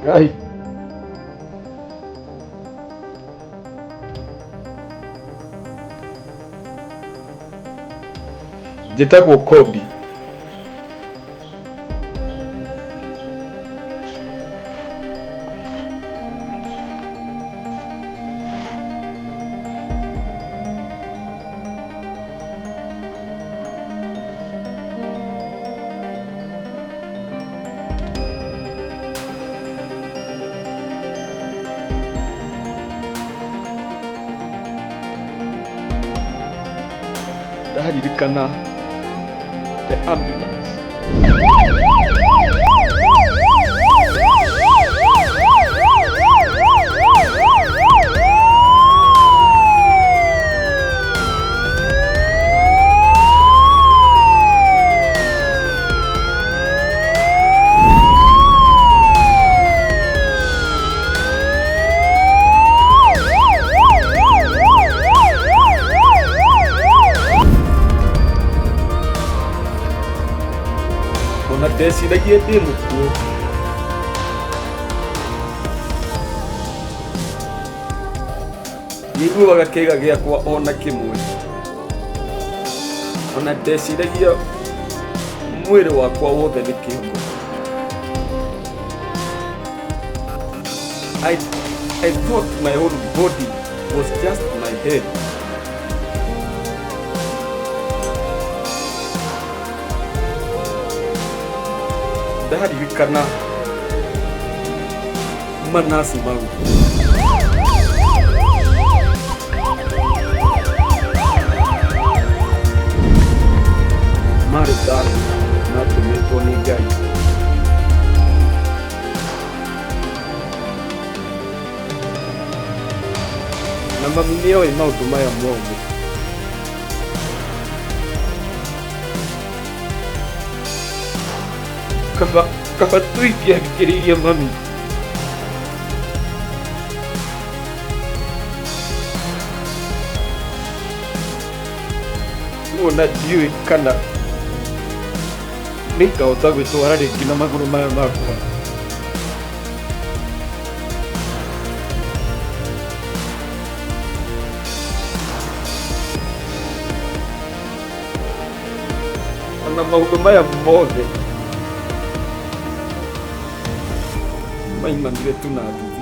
Ngai. Njĩtagwo Kobi. Ndaririkana the ambulance. Ona ndeciragia ndĩ mũkuũ. Ndiaiguaga kĩĩga gĩakwa o na kĩmwe. Ona ndeciragia mwĩrĩ wakwa wothe nĩ kĩongo. I thought my whole body was just my head. Ndaririkana manasi mau. Marĩ thayũ matũmĩtwo nĩ Ngai. Na mami nĩoĩ maũndũ maya mothe. Kaba, kaba tu ingĩathikĩrĩirie mami. Rĩu ona ndiũĩ kana nĩngahota gwĩtwara rĩngĩ na magũrũ maya makwa. Ona maũndũ maya mothe maimanire tu na nduthi.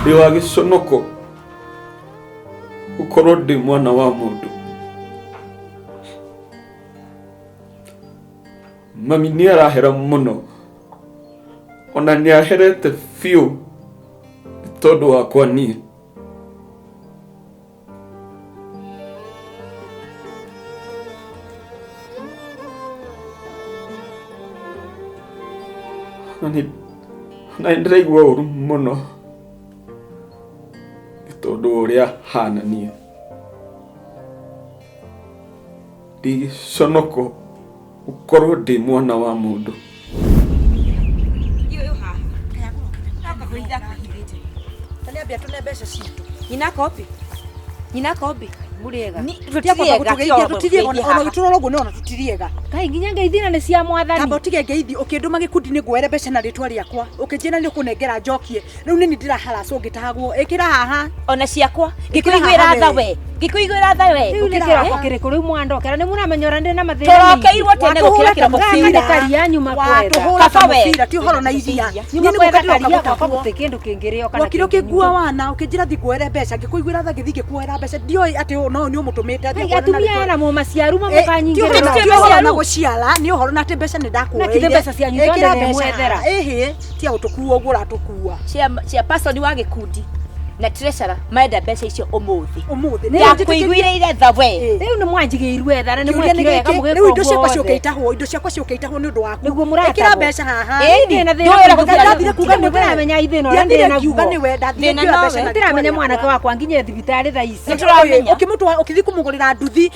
Ndĩ wa gĩconoko gũkorwo ndĩ mwana wa mũndũ. Mami nĩ arahera mũno, ona nĩ aherete biũ nĩ tondũ wakwa niĩ. Na nĩ ndĩraigua ũru mũno nĩ tondũ wa ũrĩa hana niĩ. Ndĩ gĩconoko gũkorwo ndĩ mwana wa mũndũ. Nyina kopi. Nyina kopi. Mũrĩega. Ona gĩtũrora ũguo nĩona tũtiriega. Kai nginya ngeithi na nĩ cia mwathani. Kamba ũtige ngeithi ũkĩndũma gĩkundi-inĩ nguoere mbeca na rĩtwa rĩakwa ũkĩnjĩra nĩ ũkũnengera njokie rĩu nĩ niĩ ndĩraharacwo ngĩtahagwo ĩkĩra haha. Ona ciakwa. Ĩkĩra Ngĩkũiguĩra haha tha we. we. Ngĩkũiguĩra tha we. Rĩu nĩ kĩroko kĩrĩkũ rĩu mwandokera nĩ mũramenya ũrĩa ndĩ na mathĩna. Tũrokeirwo tene gũkĩra kĩroko Gaka kĩu. nĩ karia nyuma kwetha. Watũhũra ta Kaba we. mũbira ti ũhoro na iria. Nyuma Niĩ nĩ kwetha gũka ndĩroka karia gwakwa gũtahwo. gũtirĩ kĩndũ kĩngĩrĩo kana Wokire kĩngĩnyuo. ũkĩngua wana ũkĩnjĩra thiĩ nguoere mbeca ngĩkũiguĩra tha ngĩthiĩ ngĩkuoera mbeca ndioĩ atĩ ũũ no nĩ ũmũtũmĩte Kai atumia aya na mũmaciaru mamũkanyingĩrĩra. ti ũhoro na gũciara nĩ ũhoro na atĩ mbeca nĩ Na kithĩ mbeca cianyu ndakuoeire. ciothe Ĩkĩra nĩ mbeca mwethera. haha. Ĩhĩ tia gũtũkua ũguo ũratũkua. Cia person wa gĩkundi na treasurer marenda mbeca icio ũmũthĩ. Ũmũthĩ. Ndakũiguĩrĩire tha we. Rĩu nĩ mwanjigĩirwo etha na nĩ Kĩũria nĩ mwekire wega gĩkĩ, mũgĩka rĩu indo ciakwa ũguo ciũke wothe. itahwo indo ciakwa ciũke itahwo nĩ ũndũ waku. Nĩguo mũratahwo. Ĩkĩra mbeca haha. Ĩni, Ndĩ na thĩna ndũĩ ũrĩa mũingĩ. gũkĩra Ndathire kuga nĩ we. Ndĩramenya ithĩna ũrĩa Ndiathire ndĩ ngiuga naguo. nĩ we, ndathire Thĩna ngĩoya nowe. mbeca na Ndĩramenya rĩtwa mwanake rĩakwa. wakwa nginye thibitarĩ thaa ici. Nĩtũramenya. Ũkĩmũtwara ũkĩthiĩ kũmũgũrĩra nduthi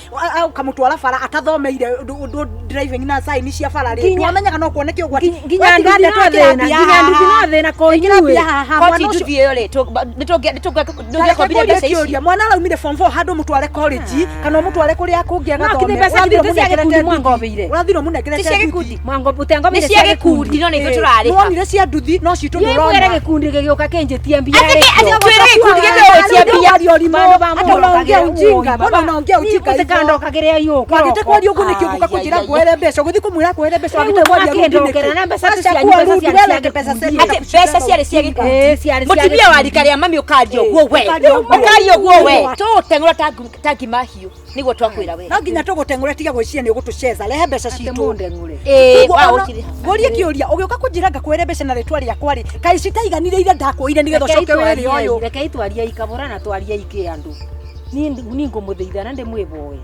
ũkamũtwara bara atathomeire ũndũ driving na sign cia bara rĩ Nginya- ndwamenyaga no kuoneke ũgwati. Nginya nduthi no thĩna, nginya nduthi no thĩna ko Ĩkĩra inyuĩ. mbia haha Koti mwana ũcio nduthi ĩyo rĩ, nĩtũngĩakombire mbeca ici. kĩũria mwana araumire form 4 handũ ũmũtware college kana ũmũtware kũrĩa kũngĩ No, agathome kithĩ mbeca Ũrathire ithuĩ cia ũmũnengerete gĩkundi nduthi. mwangobeire. Ũrathire ũmũnengerete Ti cia nduthi. gĩkundi. Ũtengobeire Nĩ cia gĩkundi no nĩ ithuĩ tũrarĩha. Nĩwonire cia nduthi no citũ Inyuĩ mwere ndũrona. gĩkundi gĩgĩũka kĩnjĩtie mbia Atĩ rĩkĩo. atĩ twĩre gĩkundi gĩkĩũĩtie mbia. Kwaria ũrimũ. Bandũ ba Hata mũndũ unaongea okagĩra ujinga. ũũ, Mbona baba. unaongea ujinga Niĩ hivyo? gũtikandokagĩra iũ Wagĩte kĩroko. kwaria ũguo nĩkĩ ũgũka Ai, kũnjĩra ai, ai. nguoere mbeca ũgũthiĩ kũmwĩra kuoere mbeca Rĩu wagĩte kwaria rudi mwakĩndokera nĩkĩ? na mbeca Aca cianyu, kuo mbeca rudi, cianyu cia welete mbeca gĩkundi. cetu. Atĩ mbeca ciarĩ cia gĩkundi. Ĩĩ, ciarĩ cia Mũtumia wa gĩkundi. rika rĩa mami ũkaria ũguo we. Ũkaria ũguo. Ũkaria ũguo we. Ũguo. Tũgũteng'ũra ta ngima hiũ nĩguo twakwĩra we. No nginya tũgũteng'ũre tiga gwĩciria nĩ ũgũtũceza rehe mbeca Atĩ citũ. mũndeng'ũre. Ĩĩ, Koguo wa ona- gũtirĩ. ngũrie kĩũria ũgĩũka kũnjĩra ngakuoere mbeca na rĩtwa rĩakwa rĩ kaĩ citaiganire iria ndakuoire nĩgetha ũcoke wĩre ũyũ. Rekei twarie ikabũra na twarie ikĩ andũ. Niĩ ngũmũthaitha na ndĩmwĩboe.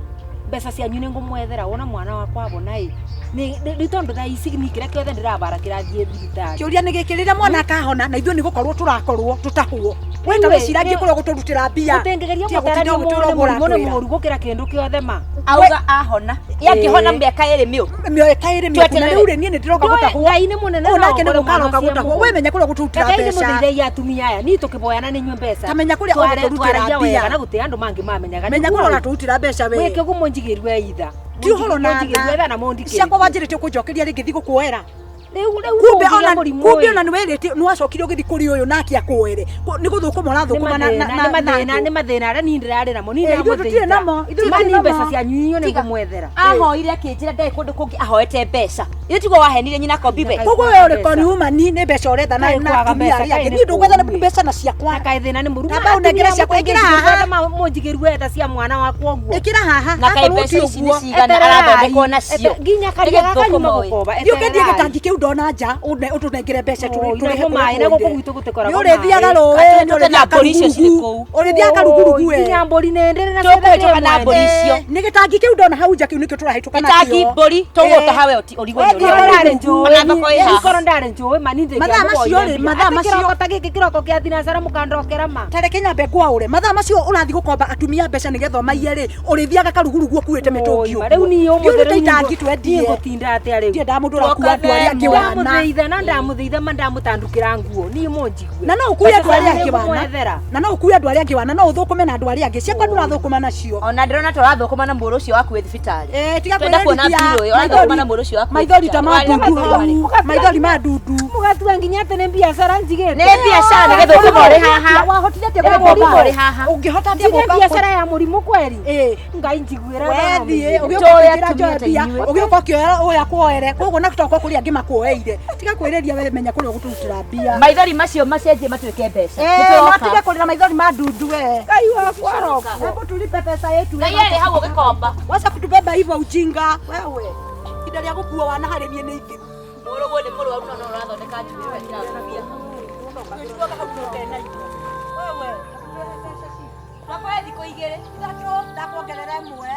Mbeca cianyu nĩ ngũmwethera wona mwana wakwa abona ĩ. Nĩ tondũ thaa ici niĩ kĩrĩa kĩothe ndĩrabara kĩrathiĩ thibitarĩ. Kĩũria nĩ gĩkĩ rĩrĩa mwana akahona na ithuĩ nĩ gũkorwo tũrakorwo tũtahwo. We ta Rĩu ĩ, wĩciragie nĩ- kũrĩa ũgũtũrutĩra mbia. Ũtĩngĩgeria Tiga gũtarania gũtinda ũgĩtwĩra mũndũ ũguo mũrimũ nĩ ũratwĩra. mũũru gũkĩra kĩndũ kĩothe ma. Auga ahona. Yangĩhona mĩaka ĩrĩ mĩũku. Mĩaka ĩrĩ mĩũku na rĩu rĩ niĩ nĩ ndĩroka Ndũĩ, gũtahwo. Ngai nĩ mũnene Ũyũ no nake nĩ ũkore gũka mwana aroka ũcio gũtahwo. mũgũrũ. We menya kũrĩa ũgũtũrutĩra Rekei mbeca. ndĩmũteithie atumia aya niĩ tũkĩboyana nĩ inyuĩ mbeca. Ta menya kũrĩa ũgũtũrutĩra Twaragia mbia. wega na gũtĩ andũ mangĩ mamenyaga. Menya kũrĩa ũratũrutĩra mbeca we. Mwĩke ũguo mũnjigĩrue itha. Ti ũhoro na Mũnjigĩrue itha na mũndikĩrie. Ciakwa wanjĩrĩte ũkũnjokeria rĩngĩ thiĩ gũkuoera. Rĩu rĩu Kumbe ũngĩgĩa ona mũrimũ kumbe ĩ. ona nĩwerĩte nĩwacokire ũgĩthiĩ kũrĩ ũyũ nake akuoere. Nĩ gũthũkũma ũrathũkũma na na na nĩ mathĩna na nĩ mathĩna arĩa niĩ ndĩrarĩ namo niĩ Eh, ithuĩ tũtirĩ namo, ithuĩ Ma tũtirĩ niĩ namo. mbeca cianyu inyuĩ nĩ Tiga. ngũmwethera. Ahoire akĩnjĩra ndarĩ kũndũ kũngĩ ahoete mbeca. Ithuĩ tiguo wahenirie nyina kombi we. Koguo we ũrĩ koni umani nĩ mbeca ũretha na Kaĩ na kwaga atumia mbeca, arĩa kaĩ angĩ. nĩ Niĩ ndũgwetha kũũru. mbeca na ciakwa. Na kaĩ thĩna nĩ mũru. Tamba ũnengere ciakwa, ĩkĩra haha. Mũnjigĩrue tha cia mwana wakwa ũguo. Ĩkĩra haha. Na kaĩ akorwo mbeca ti ici nĩ ũguo. cigana Etererai. arathondekwo nacio. Nginya karia gaka nyuma Nĩgĩthũkũma ũyũ. gũkoba. Thiĩ ũkendie Etererai. gĩtangi kĩu ndona nja ũtũnengere mbeca Oi, tũrĩhe naguo maĩ, kũrĩa na gũkũ kuoire. gwitũ gũtikoragwo Nĩ ũrĩthiaga maĩ. rũĩ, Atĩ nĩ tũke na ũrĩthiaga mbũri icio cirĩ karugurugu. kũu. Ũrĩthiaga karugurugu we. Nginya mbũri nĩ ndĩrĩ na Tũkũhĩtũka na mbũri icio. Nĩ gĩtangi kĩu ndona hau nja kĩu nĩkĩo tũrahĩtũka Gĩtangi nakĩo. mbũri tũgũtaha we ũrigwo nĩ Wathiĩ ũrĩa. Ndarĩ njũĩ, Ona thoko ĩ haha. korwo ndarĩ njũĩ ma niĩ Mathaa macio rĩ, mathaa macio- kĩroko ta gĩkĩ kĩroko kĩa thinacara mũkandokera ma. Ta reke nyambe ngwaũre mathaa macio ũrathiĩ gũkomba atumia mbeca nĩgetha ũmaiye rĩ ũrĩthiaga karugurugu ũkuĩte mĩtũngi Oi, ma, rĩu niĩ ũmũthĩ ũguo rĩu itangi niĩ twendie ngũtinda atĩa rĩu ndiendaga mũndũ ũrakua andũ arĩa angĩ wana ndamũthaitha na ndamũthaitha ma ndamũtandukĩra nguo niĩ mũnjigue na no ũkue andũ arĩa angĩ wana Ngũmwethera. na no ũkue andũ arĩa angĩ wana no ũthũkũme na andũ arĩa angĩ ciakwa ndũrathũkũma nacio Ona ndĩrona ta ũrathũkũma na mũrũ ũcio waku wĩ thibitarĩ. Eh, tiga Twenda kuona kwĩrerithia. mbirũ ĩyo, ũrathũkũma na mũrũ ũcio waku wĩ Maithori ta ma thibitarĩ. ndundu hau maithori ma ndundu mũgatua nginya atĩ nĩ mbiacara njigĩte Nĩ biacara nĩ gĩthũkũma ũrĩ haha. Wahotire atĩa Nĩ gũkomba? gĩthũkũma ũrĩ haha. Ũngĩhota atĩa njige gũka biacara ya mũrimũ kweri Ĩ. Ngai njiguĩra Wethiĩ ũgĩũka Tũĩ ũkĩnjĩra atumia njoe ta mbia inyuĩ. ũgĩũka ũkĩoya ũyũ akuoere koguo na tokorwo kũrĩ angĩ makuoeire tiga kwĩrĩria we menya kũrĩa ũgũtũrutĩra mbia. Maithori macio macenjie matuĩke mbeca. Eh, Nĩtũroka. no tige kũrĩra maithori ma ndundu we. Ngai wakwa arokwo. Hebu tulipe pesa yetu. Ngai arĩ hau ũgĩkomba. Wacha kutubeba hivyo ujinga wewe. Ihinda rĩa gũkua wana harĩ niĩ nĩ ithiru. Mũrũguo nĩ mũrwaru no no ũrathondeka njuĩrĩ wekĩra ngũbia hau. Ũgĩtuaga hau nĩ ũtena indo. Wewe. Twakũhe thikũ igĩrĩ. Ithatũ ndakuongerera ĩmwe.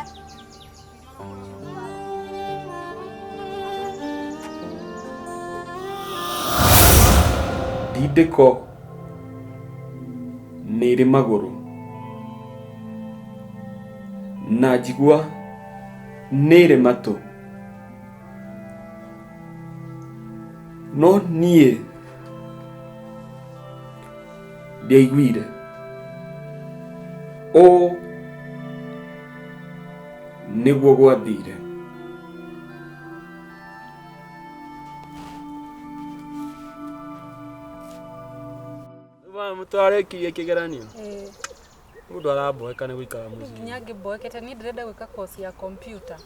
Ndindĩko nĩ ĩrĩ magũrũ na njigua Nĩ ĩrĩ matũ no niĩ ndiaiguire. Ũũ nĩguo gwathire. Mutwarekirie kigeranio mundu aramboeka ni guikara mucii. Nginya ngĩmboekete niĩ ndĩrenda gwĩka course ya computer.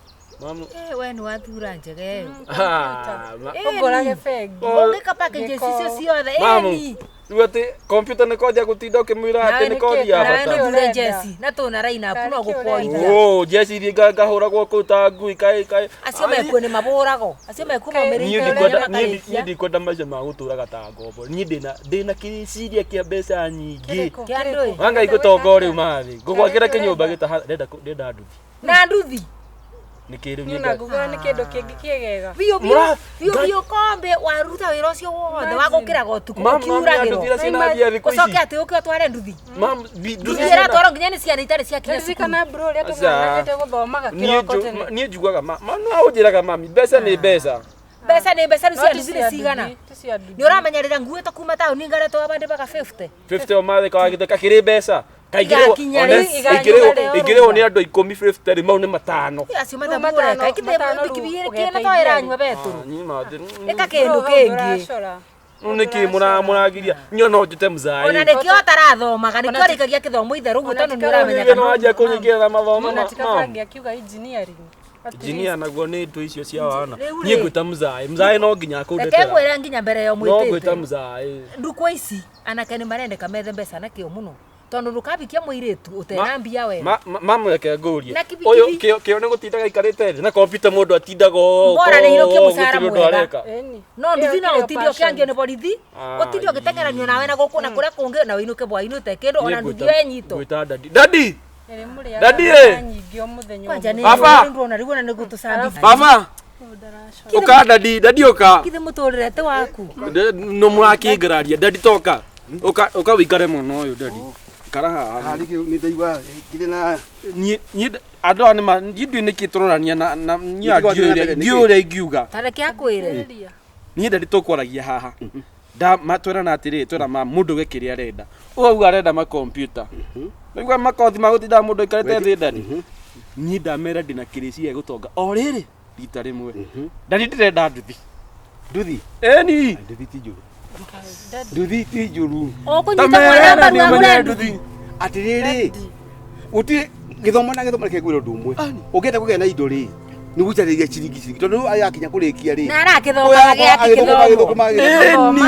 Mamu Eh, we nĩ wathura njega ĩyo. Ah, Ũngorage bengi. Ũngĩka packages icio ciothe Mamu, ĩni. rĩu atĩ computer nĩ kothi ya gũtinda ũkĩmwĩra atĩ nĩ kothi ya Nawe bata. nĩ thure jeci na tũna raina apu no gũkwoithia. Oh, jeci iria ngahũragwo kũu ta ngui kaĩ kaĩ. Acio mekuo nĩ mabũragwo. Acio mekuo Niĩ maumĩrĩte ndikwenda ũrĩa niĩ niĩ makarĩkia. ndikwenda maica ma gũtũraga ta ngombo. Niĩ ndĩna kĩciria kĩa mbeca nyingĩ. Kĩa andũ ĩ. Wanga igũtonga o rĩu mathĩ. Ngũgwakĩra kĩnyũmba gĩtaha ndĩrenda nduthi. Na nduthi. Nĩkĩ rĩu Niĩ niĩ ona ngugaga nĩ kĩndũ kĩngĩ kĩegega. Biũ biũ Mũra- biũ biũ kombe waruta wĩra ũcio wothe wa gũkĩraga ũtukũ Mam, mam, nduthi ũkiuragĩrwo. iria ciĩna mbia thikũ ici. Ũcoke atĩ ũke ũtware nduthi. Mam, nduthi Nduthi ciĩna- ĩratwarwo nginya nĩ ciana itarĩ ciakinya cukuru. Ririkana bro ũrĩa Aca. tũng'ang'anĩte gũthomaga Niĩ kĩroko nju- tene. niĩ njugaga ma ma- no ũnjĩraga mami mbeca nĩ mbeca. Mbeca nĩ mbeca rĩu No cia ti nduthi cia nĩ cigana. nduthi, ti cia nduthi. Nĩ ũramenyerera nguĩte kuma taũni ngaretwo abandĩ baga 50. 50 o mathĩ kawagĩte kakĩrĩ mbeca. Kaingĩrĩrwo Igakinya rĩ, igakinya rĩ. ingĩrĩhwo nĩ andũ ikũmi 50 rĩ mau nĩ matano. Acio Rĩu mathabu matano- ũreka ikite matano rĩu bikibiri kĩna ũgeteithia to rĩ. ĩranyua betũrũ. Niĩ ma- Ĩka kĩndũ Bro, hau kĩngĩ. ndũracora. Rĩu nĩkĩ mũragiria niĩ no njũte mũcai. Ona nĩkĩo ũtarathomaga nĩkĩo ũrĩkagia gĩthomo itherũ ũguo tondũ nĩ ũramenya Niĩ no wanjia kũnyingĩrĩra mathomo Ona ma- ti mam. kaba akiuga engineering. At least. Engineer naguo nĩ ndũ icio cia wana. Rĩu Niĩ rĩ. ngwĩta mũcai. Mũcai no nginya Reke akũndetera. ngwĩre nginya mbere ya No ngwĩta ũmwĩtĩte. mũcai. Ndukũ ici anake nĩ marendeka methe mbeca na kĩo mũno tondũ ndũkabikia mũirĩtu ũtena mbia we. Mamu reke ngũrie. Na kibikibi. Ũyũ kĩo kĩo nĩ gũtindaga aikarĩte thĩ na kompiuta mũndũ atindaga ũũ. Bora nĩ inũkie mũcara gũtirĩ ũndũ mwega. areka. Ĩni. No nduthi Ĩyo no kĩrĩ ũtinde passion. ũkĩangio nĩ borithi, Ah, ũtinde ũgĩteng'eranio nawe na gũkũ na kũrĩa kũngĩ na ũinũke bwainĩ ũte kĩndũ ona Niĩ nduthi ngwĩta- ĩyo ĩnyitwo. Ngwĩta dadi. Dadi! Ĩrĩ mũrĩaga Daddy, mbeca ĩ. nyingĩ o mũthenya o Kwanja nĩ Baba! ndĩrona rĩu ona nĩ gũtũcambithia. Baba! Ũka dadi, dadi ũka. Githĩ mũtũrĩre ti waku. No mũrakĩngararia, dadi toka. Ũka ũka wĩikare mwena ũyũ dadi. Ikara haha. Harĩ nĩ ndaigua kĩrĩ na Niĩ niĩ andũ aya nĩma niĩ ndiũĩ nĩkĩ tũrorania na na niĩ Nĩkĩ gwathiĩ na ndiũĩ mbere, ũrĩa nĩkĩ? ndiũĩ ũrĩa ingiuga. Ta reke akwĩre. Niĩ dadi tũkwaragia haha. Nda ma twerana atĩrĩ twera ma mũndũ we kĩrĩa arenda. Ũgauga arenda makompiuta. Naigua makothi ma gũtindaga mũndũ aikarĩte thĩ dadi. Niĩ ndamera ndĩna kĩrĩcia gũtonga o rĩrĩ rita rĩmwe. Dadi ndĩrenda nduthi. nduthi. Ĩni. Nduthi ti njũru. Nduthi ti njũru. Ũkũnyita mwana mbaru agũre nduthi. Atĩrĩrĩ, gũtirĩ gĩthomo na gĩthomo reke ngwĩre ũndũ ũmwe. Ũngĩenda kũgĩa na indo rĩ, nĩ gũcarĩria ciringi ciringi tondũ rĩu ayakinya kũrĩkia rĩ. Na arakĩthomaga gĩake gĩthomo.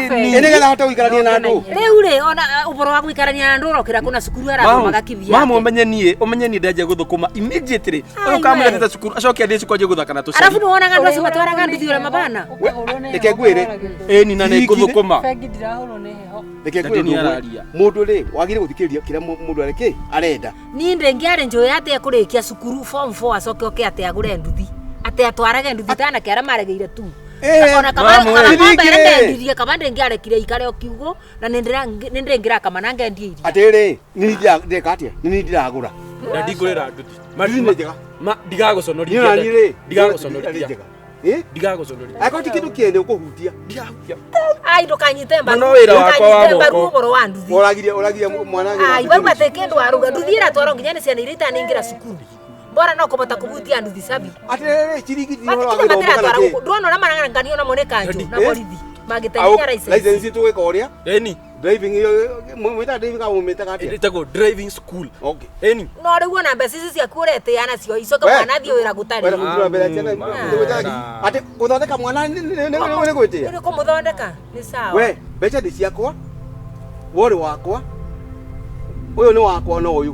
Ĩ nĩgetha ahote gũikarania na andũ. Rĩu rĩ ona ũboro wa gũikarania na andũ ũrokĩra kũna cukuru arathomaga Mamu kivyake. ũmenye niĩ ũmenye niĩ ndanjia gũthũkũma immediately. Ai, Ũyũ kamũra we. thĩta cukuru acoke athiĩ cukuru anjie gũthaka na Arabu tũcari. nĩ wonaga andũ acio matwaraga nduthi ũrĩa mabana. Ũkahũrwo nĩ Reke heho ngwĩre. ũkarwara gĩthũri. Ĩni na nĩ Ciringi-rĩ. ngũthũkũma. Bengi ndirahũrwo nĩ heho. Reke Dadi ngwĩre nĩ ũndũ ũmwe. araria. Mũndũ rĩ, wagĩrĩire gũthikĩrĩria kĩrĩa mũndũ arĩ arenda. Niĩ ndĩngĩarĩ njũĩ atĩ ekũrĩkia cukuru form 4 acoke oke atĩ agũre nduthi. Atĩ atwarage nduthi ta anake arĩa maregeire tu. Eh, Ona kaba mamu, kaba eh. ng'ombe ĩrĩa Ciringi-rĩ. ndendirie kaba ndĩngĩarekire ikare o kiugũ na nĩndĩngĩrakama na ngendie iria. Atĩrĩrĩ, nĩ niĩ ndĩreka atĩa? Nĩ niĩ ndĩragũra. Dadi ngũrĩra nduthi. Nduthi nĩ njega. Ma Niĩ ndigagũconorithia. ona niĩ rĩ, Ndigagũconorithia. nĩ njega. Ĩ? Ndigagũconorithia. Angĩkorwo ti kĩndũ kĩene ũkũhutia. Ndigahutia. Ai ndũkanyite mbaru. Mana wĩra wakwa wa Ndũkanyite mbaru moko. ũboro wa nduthi. Ũragiria ũragiria mwana Ai wau atĩ kĩndũ waruga nduthi ĩratwarwo nginya nĩ ciana iria itanĩingĩra cukuru. Bora no kũbota kũbutia nduthi sabi. Atĩrĩrĩ, ciringi ti ũhoro wa Matikire gĩthomo kana matiratwara kĩ. gũkũ. Ndwona ũrĩa maranganio namo nĩ kanjũ na Eh? borithi. Mangĩteng'era license. License tũgwĩka ũrĩa? Ĩni. Driving ĩyo mwĩtaga driving kana mũmĩtaga atĩa? Ĩtagwo driving school. Okay. Ĩni. No rĩu ona mbeca ici ciaku ũretĩa nacio icoke We. mwana athiĩ wĩra gũtarĩ. Wena kũthura mbere ya ciana atĩ gũthondeka mwana nĩ gwĩtĩa. Nĩ kũmũthondeka nĩ sawa. We, mbeca nĩ ciakwa, worĩ wakwa, ũyũ nĩ wakwa na ũyũ.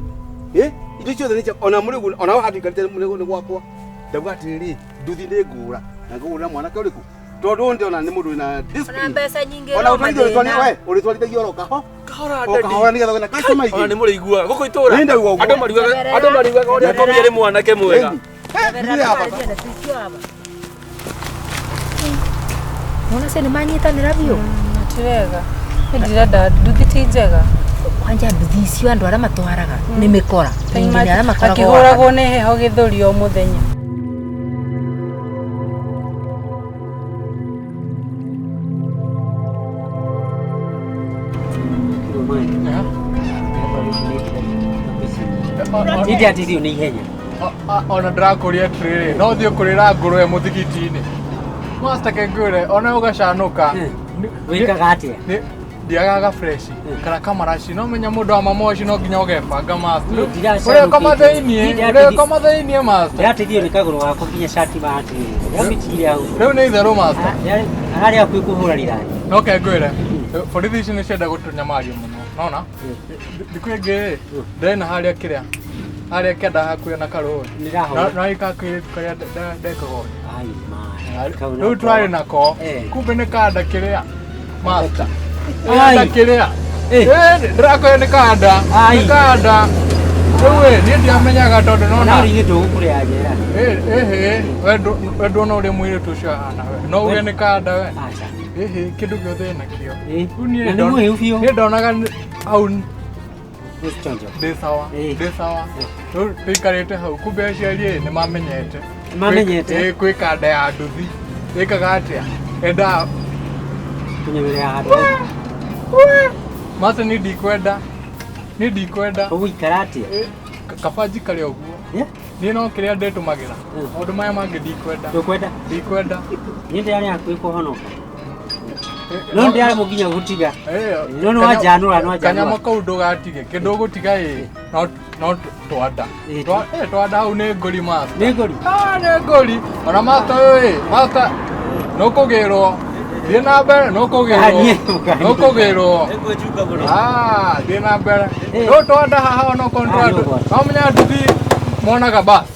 Ĩ? Indo ciothe nĩ ciakwa, ona mũrĩ ũguo, ona handũ ikarĩte nĩ gwakwa. Ndauga atĩrĩrĩ, nduthi nĩ ngũra, na ngũgũrĩra mwanake ũrĩkũ? Tondũ ũyũ ndĩrona nĩ mũndũ wĩna Ona discipline. mbeca nyingĩ Ona no ũtwarithia ũrĩtwarithia mathĩna. we, ũrĩtwarithagia oro kaho. Kahora O dadi. kahora nĩgetha ũgĩe na customer Ona aingĩ. nĩ mũrĩiguaga gũkũ itũra. Nĩ ndaigua ũguo. Andũ mariugaga andũ mariugaga ũrĩa kombi arĩ mwanake mwega. Ĩni. Eh, nduthi ya bata. Mwana cio nĩ manyitanĩra biũ. Na ti wega. Niĩ ndirenda nduthi ti njega. Kwanja nduthi icio andũ arĩa matwaraga nĩ mĩkora ningĩ nĩ arĩa makoragwo Akĩhũragwo nĩ heho gĩthũri o mũthenya. Indi atithio nĩ ihenya. Ona ndĩrakũria atĩrĩrĩ, no thiĩ kũrĩra ngũrwe mũthigiti-inĩ. Master kengwĩre ona ũgacanũka. Wĩkaga atĩa? Ndiagaga fresh kana kamaraci no menya mũndũ wa mamoci no nginya ũgebanga master. Niĩ ndiracanũkĩte. Ũrĩkoma thĩiniĩ, Niĩ ũrĩkoma thĩiniĩ master. Ndĩrateithio nĩ kagũrũ gakwa nginya cati maratĩrĩria. Ndĩramĩtigire hau. Rĩu nĩ itherũ master. Ararĩ hakuhĩ kũhũra rithathi. No kengwĩre borithi ici nĩ cienda gũtũnyamaria mũno nona thikũ ĩngĩ ndĩrĩ harĩa kĩrĩa harĩa kĩanda hakuhĩ na karũĩ Nĩndahona. no ĩka karĩa ndekaga ũũ. Ai ma. Kau rĩu nako. twarĩ nako Eh. kumbe nĩ kanda kĩrĩa master Ai. kanda kĩrĩa ndĩrakwĩra nĩ kanda Ai. nĩ kanda rĩu ĩ niĩ ndiamenyaga tondũ nona Ona rĩngĩ ndũgũkũrĩa njera. ĩhĩ we nduona ũrĩa mũirĩtu ũcio ahana we no uge nĩ kanda we Aca. ĩhĩ kĩndũ gĩothe ĩnakĩo Rĩu niĩ Na nĩ mũhĩu biũ. niĩ ndonaga hau Gũcichonjo. ndĩ sawa ndĩ sawa rĩu tũikarĩte hau kumbe aciari ĩ nĩ mamenyete Nĩmamenyete? Ĩ, kwĩ kanda ya nduthi ĩkaga atĩa endaga Kũnyemerera handũ. Master niĩ ndikwenda niĩ ndikwenda Ũgũikara atĩa? Kaba njikare ũguo niĩ no kĩrĩa ndĩtũmagĩra maũndũ maya mangĩ ndikwenda Ndũkwenda? Ndikwenda. Niĩ ndĩrarĩ hakuhĩ kũhonoka. No ndĩrarĩ nginya gũtiga. No nĩ wanjanũra nĩ wanjanũra. Kanyamũ kau ndũgatige kĩndũ ũgũtiga ĩ no twanda twanda hau nĩ ngũri master. Nĩ ngũri? Ah, nĩ ngũri ona master ũyũ ĩ master nũkũgĩrwo thiĩ na mbere nũkũgĩrwo nũkũgĩrwo Ah, thiĩ na mbere rĩu twanda haha onokorwo Ah, nĩ nĩ ũgwati. no menya nduthi monaga bus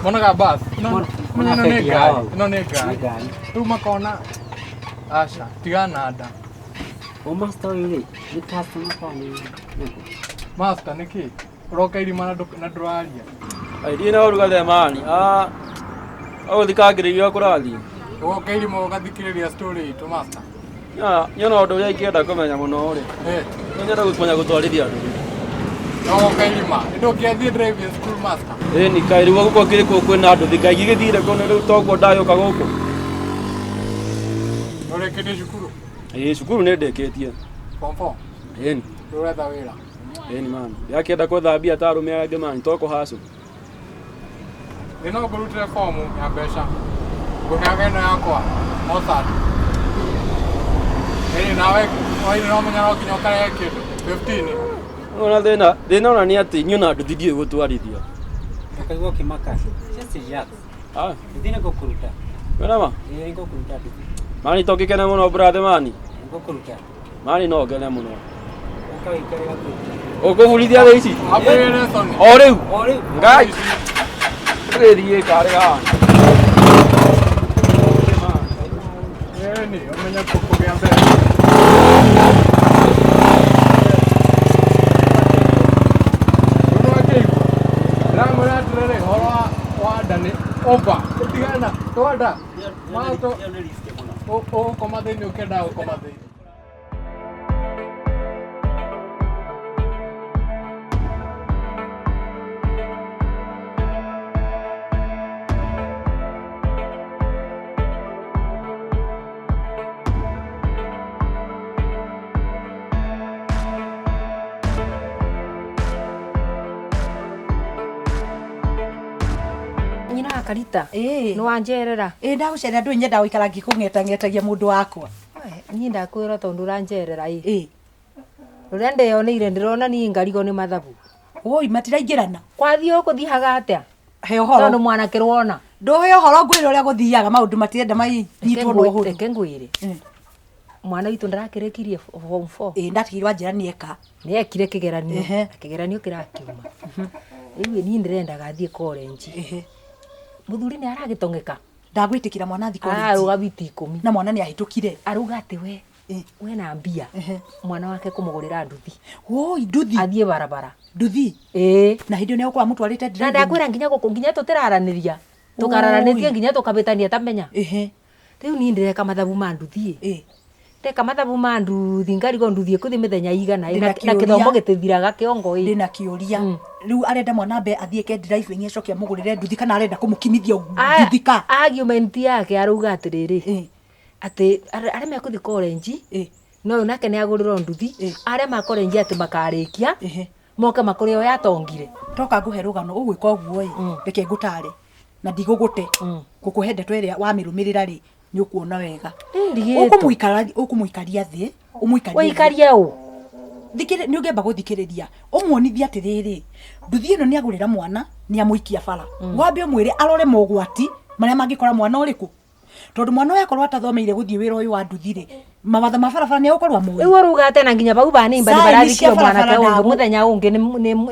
monaga bus No, menya ĩno nĩ bengi ngari yao. ĩno nĩ Nĩ ngari ngari. rĩu makona aca tigana nda O master ũyũ rĩ, nĩ customer kana nĩ master nĩkĩ ũroka irima na ndũraria Ai na ũrugarĩ mani. Ah. Ũgũthikangĩrĩria kũrathiĩ. ũgoka irima ũgathikĩrĩria story itũ master Nyona ũndũ ũrĩa ingĩenda kũmenya mũno rĩ. Eh. No nyenda kũmenya gũtwarithia nduthi. ũgoka irima ndũngĩathiĩ driving school master Ĩ ni kaĩ rĩu gũkũ kĩrĩ kũ kwĩna nduthi kaĩ igĩgĩthire kũ rĩu toguo ndagĩũka gũkũ. Nĩũrĩkĩtie cukuru Ĩ cukuru nĩ ndĩkĩtie. Form 4 Ĩni. rĩu ũretha wĩra Ĩni mani. Ndĩrakĩenda kwetha mbia ta arũme arĩa angĩ mani to kũhacũ. Nĩ no ngũrutĩre fomu ya mbeca ngũheaga ĩno yakwa Mossad ĩni nawe waini no menya no nginya ũkarehe kĩndũ 15 Ona thĩna thĩna ona nĩ atĩ niĩ ona nduthi ndiũĩ gũtwarithia. Ũkaigua ũkĩmaka. Just relax. Ah. Nduthi nĩ ngũkũruta. Wena ma? Ĩĩ ngũkũruta nduthi. Mani to ngĩkene mũno brother mani. Ngũkũruta. Mani no ngene mũno. Ũka wĩikare hakuhĩ. Ũkũburithia thaa ici? Ambĩrĩrie Sony. O rĩu? O rĩu. Ngai. Tũgĩthiĩ karĩ haha. Ĩni ũmenye kũgĩa mbeca Ũndũ wa kĩigua ndĩramwĩra atĩrĩrĩ ũhoro wa nda nĩ over tigana twanda mato ũgũkoma thĩinĩ ũkĩendaga gũkoma thĩinĩ. Nyina wa Karita nĩ wanjerera. Ĩ ndagũcerera ndũĩ nyendaga gũikara ngĩkũng'etang'etagia mũndũ wakwa. Niĩ ndakwĩra tondũ ũranjerera ĩ rũrĩa ndeyoneire ndĩrona niĩ ngarigo nĩ mathabu. Woi matiraingĩrana. Kwathiĩ ũkũthiaga atĩa? He ũhoro. Tondũ mwanake rwona. Ndũhe ũhoro ngwĩre ũrĩa gũthiaga maũndũ matirenda manyitwo na ũhũthũ. Reke ngwĩre. Mwana witũ ndarakĩrĩkirie form 4. Ĩ ndatigirwo anjĩra nĩeka. Nĩekire kĩgeranio. Na kĩgeranio kĩrakiuma. Rĩu niĩ ndĩrendaga athiĩ college. Mũthuri nĩ aragĩtong'eka. Ndagwĩtĩkĩra mwana athiĩ college. Ararũga biti ikũmi. Na mwana nĩ ahĩtũkire. Arauga atĩ we na mbia mwana wake kũmũgũrĩra nduthi. Woi nduthi. Athiĩ barabara. Nduthi. Ĩĩ. Na hĩndĩ ĩyo nĩ egũkorwo amũtwarĩte Na driving. ndakwĩra nginya gũkũ nginya tũtĩraranĩria. Tũkararanĩtie nginya tũkabĩtania tamenya. Rĩu niĩ ndĩreka mathabu ma nduthi ĩ. Ndeka mathabu ma nduthi ngarigwo nduthi ĩkũthi mĩthenya igana ĩ, Ndĩna na kĩũria. kĩthomo gĩtithiraga kĩongo ĩ. Ndĩna kĩũria. Rĩu arenda mwana ambe athiĩ ke driving acoke amũgũrĩre nduthi kana arenda kũmũkinithia nduthi ka? Argument yake arauga atĩrĩrĩ atĩ arĩa mekũthi college no ũyũ nake nĩ agũrĩrwo nduthi, arĩa ma college atĩ makarĩkia moke makũrĩ o yatongire. Toka ngũhe rũgano ũgwĩka ũguo ĩ, reke ngũtare na ndigũgũte ngũkũhe ndeto ĩrĩa wamĩrũmĩrĩra rĩ, nĩ ũkuona wega. Ndigĩtwo. Ũkũmũikaria thĩ, ũmũikarie thĩ. Ũikarie ũ? Thikĩrĩ, nĩ ũngĩamba gũthikĩrĩria ũmuonithie atĩrĩrĩ, nduthi ĩno nĩ agũrĩra mwana nĩ amũikia bara. Wambe ũmwĩre arore mogwati marĩa mangĩkora mwana ũrĩkũ, tondũ mwana ũyũ akorwo atathomeire gũthiĩ wĩra ũyũ wa nduthi rĩ, mawatho ma barabara nĩ egũkorwo amoĩ. Rĩu ũrauga atĩ na nginya bau banimba nĩ Sign barathikire cia mwanake barabara ũngĩ mũthenya ũngĩ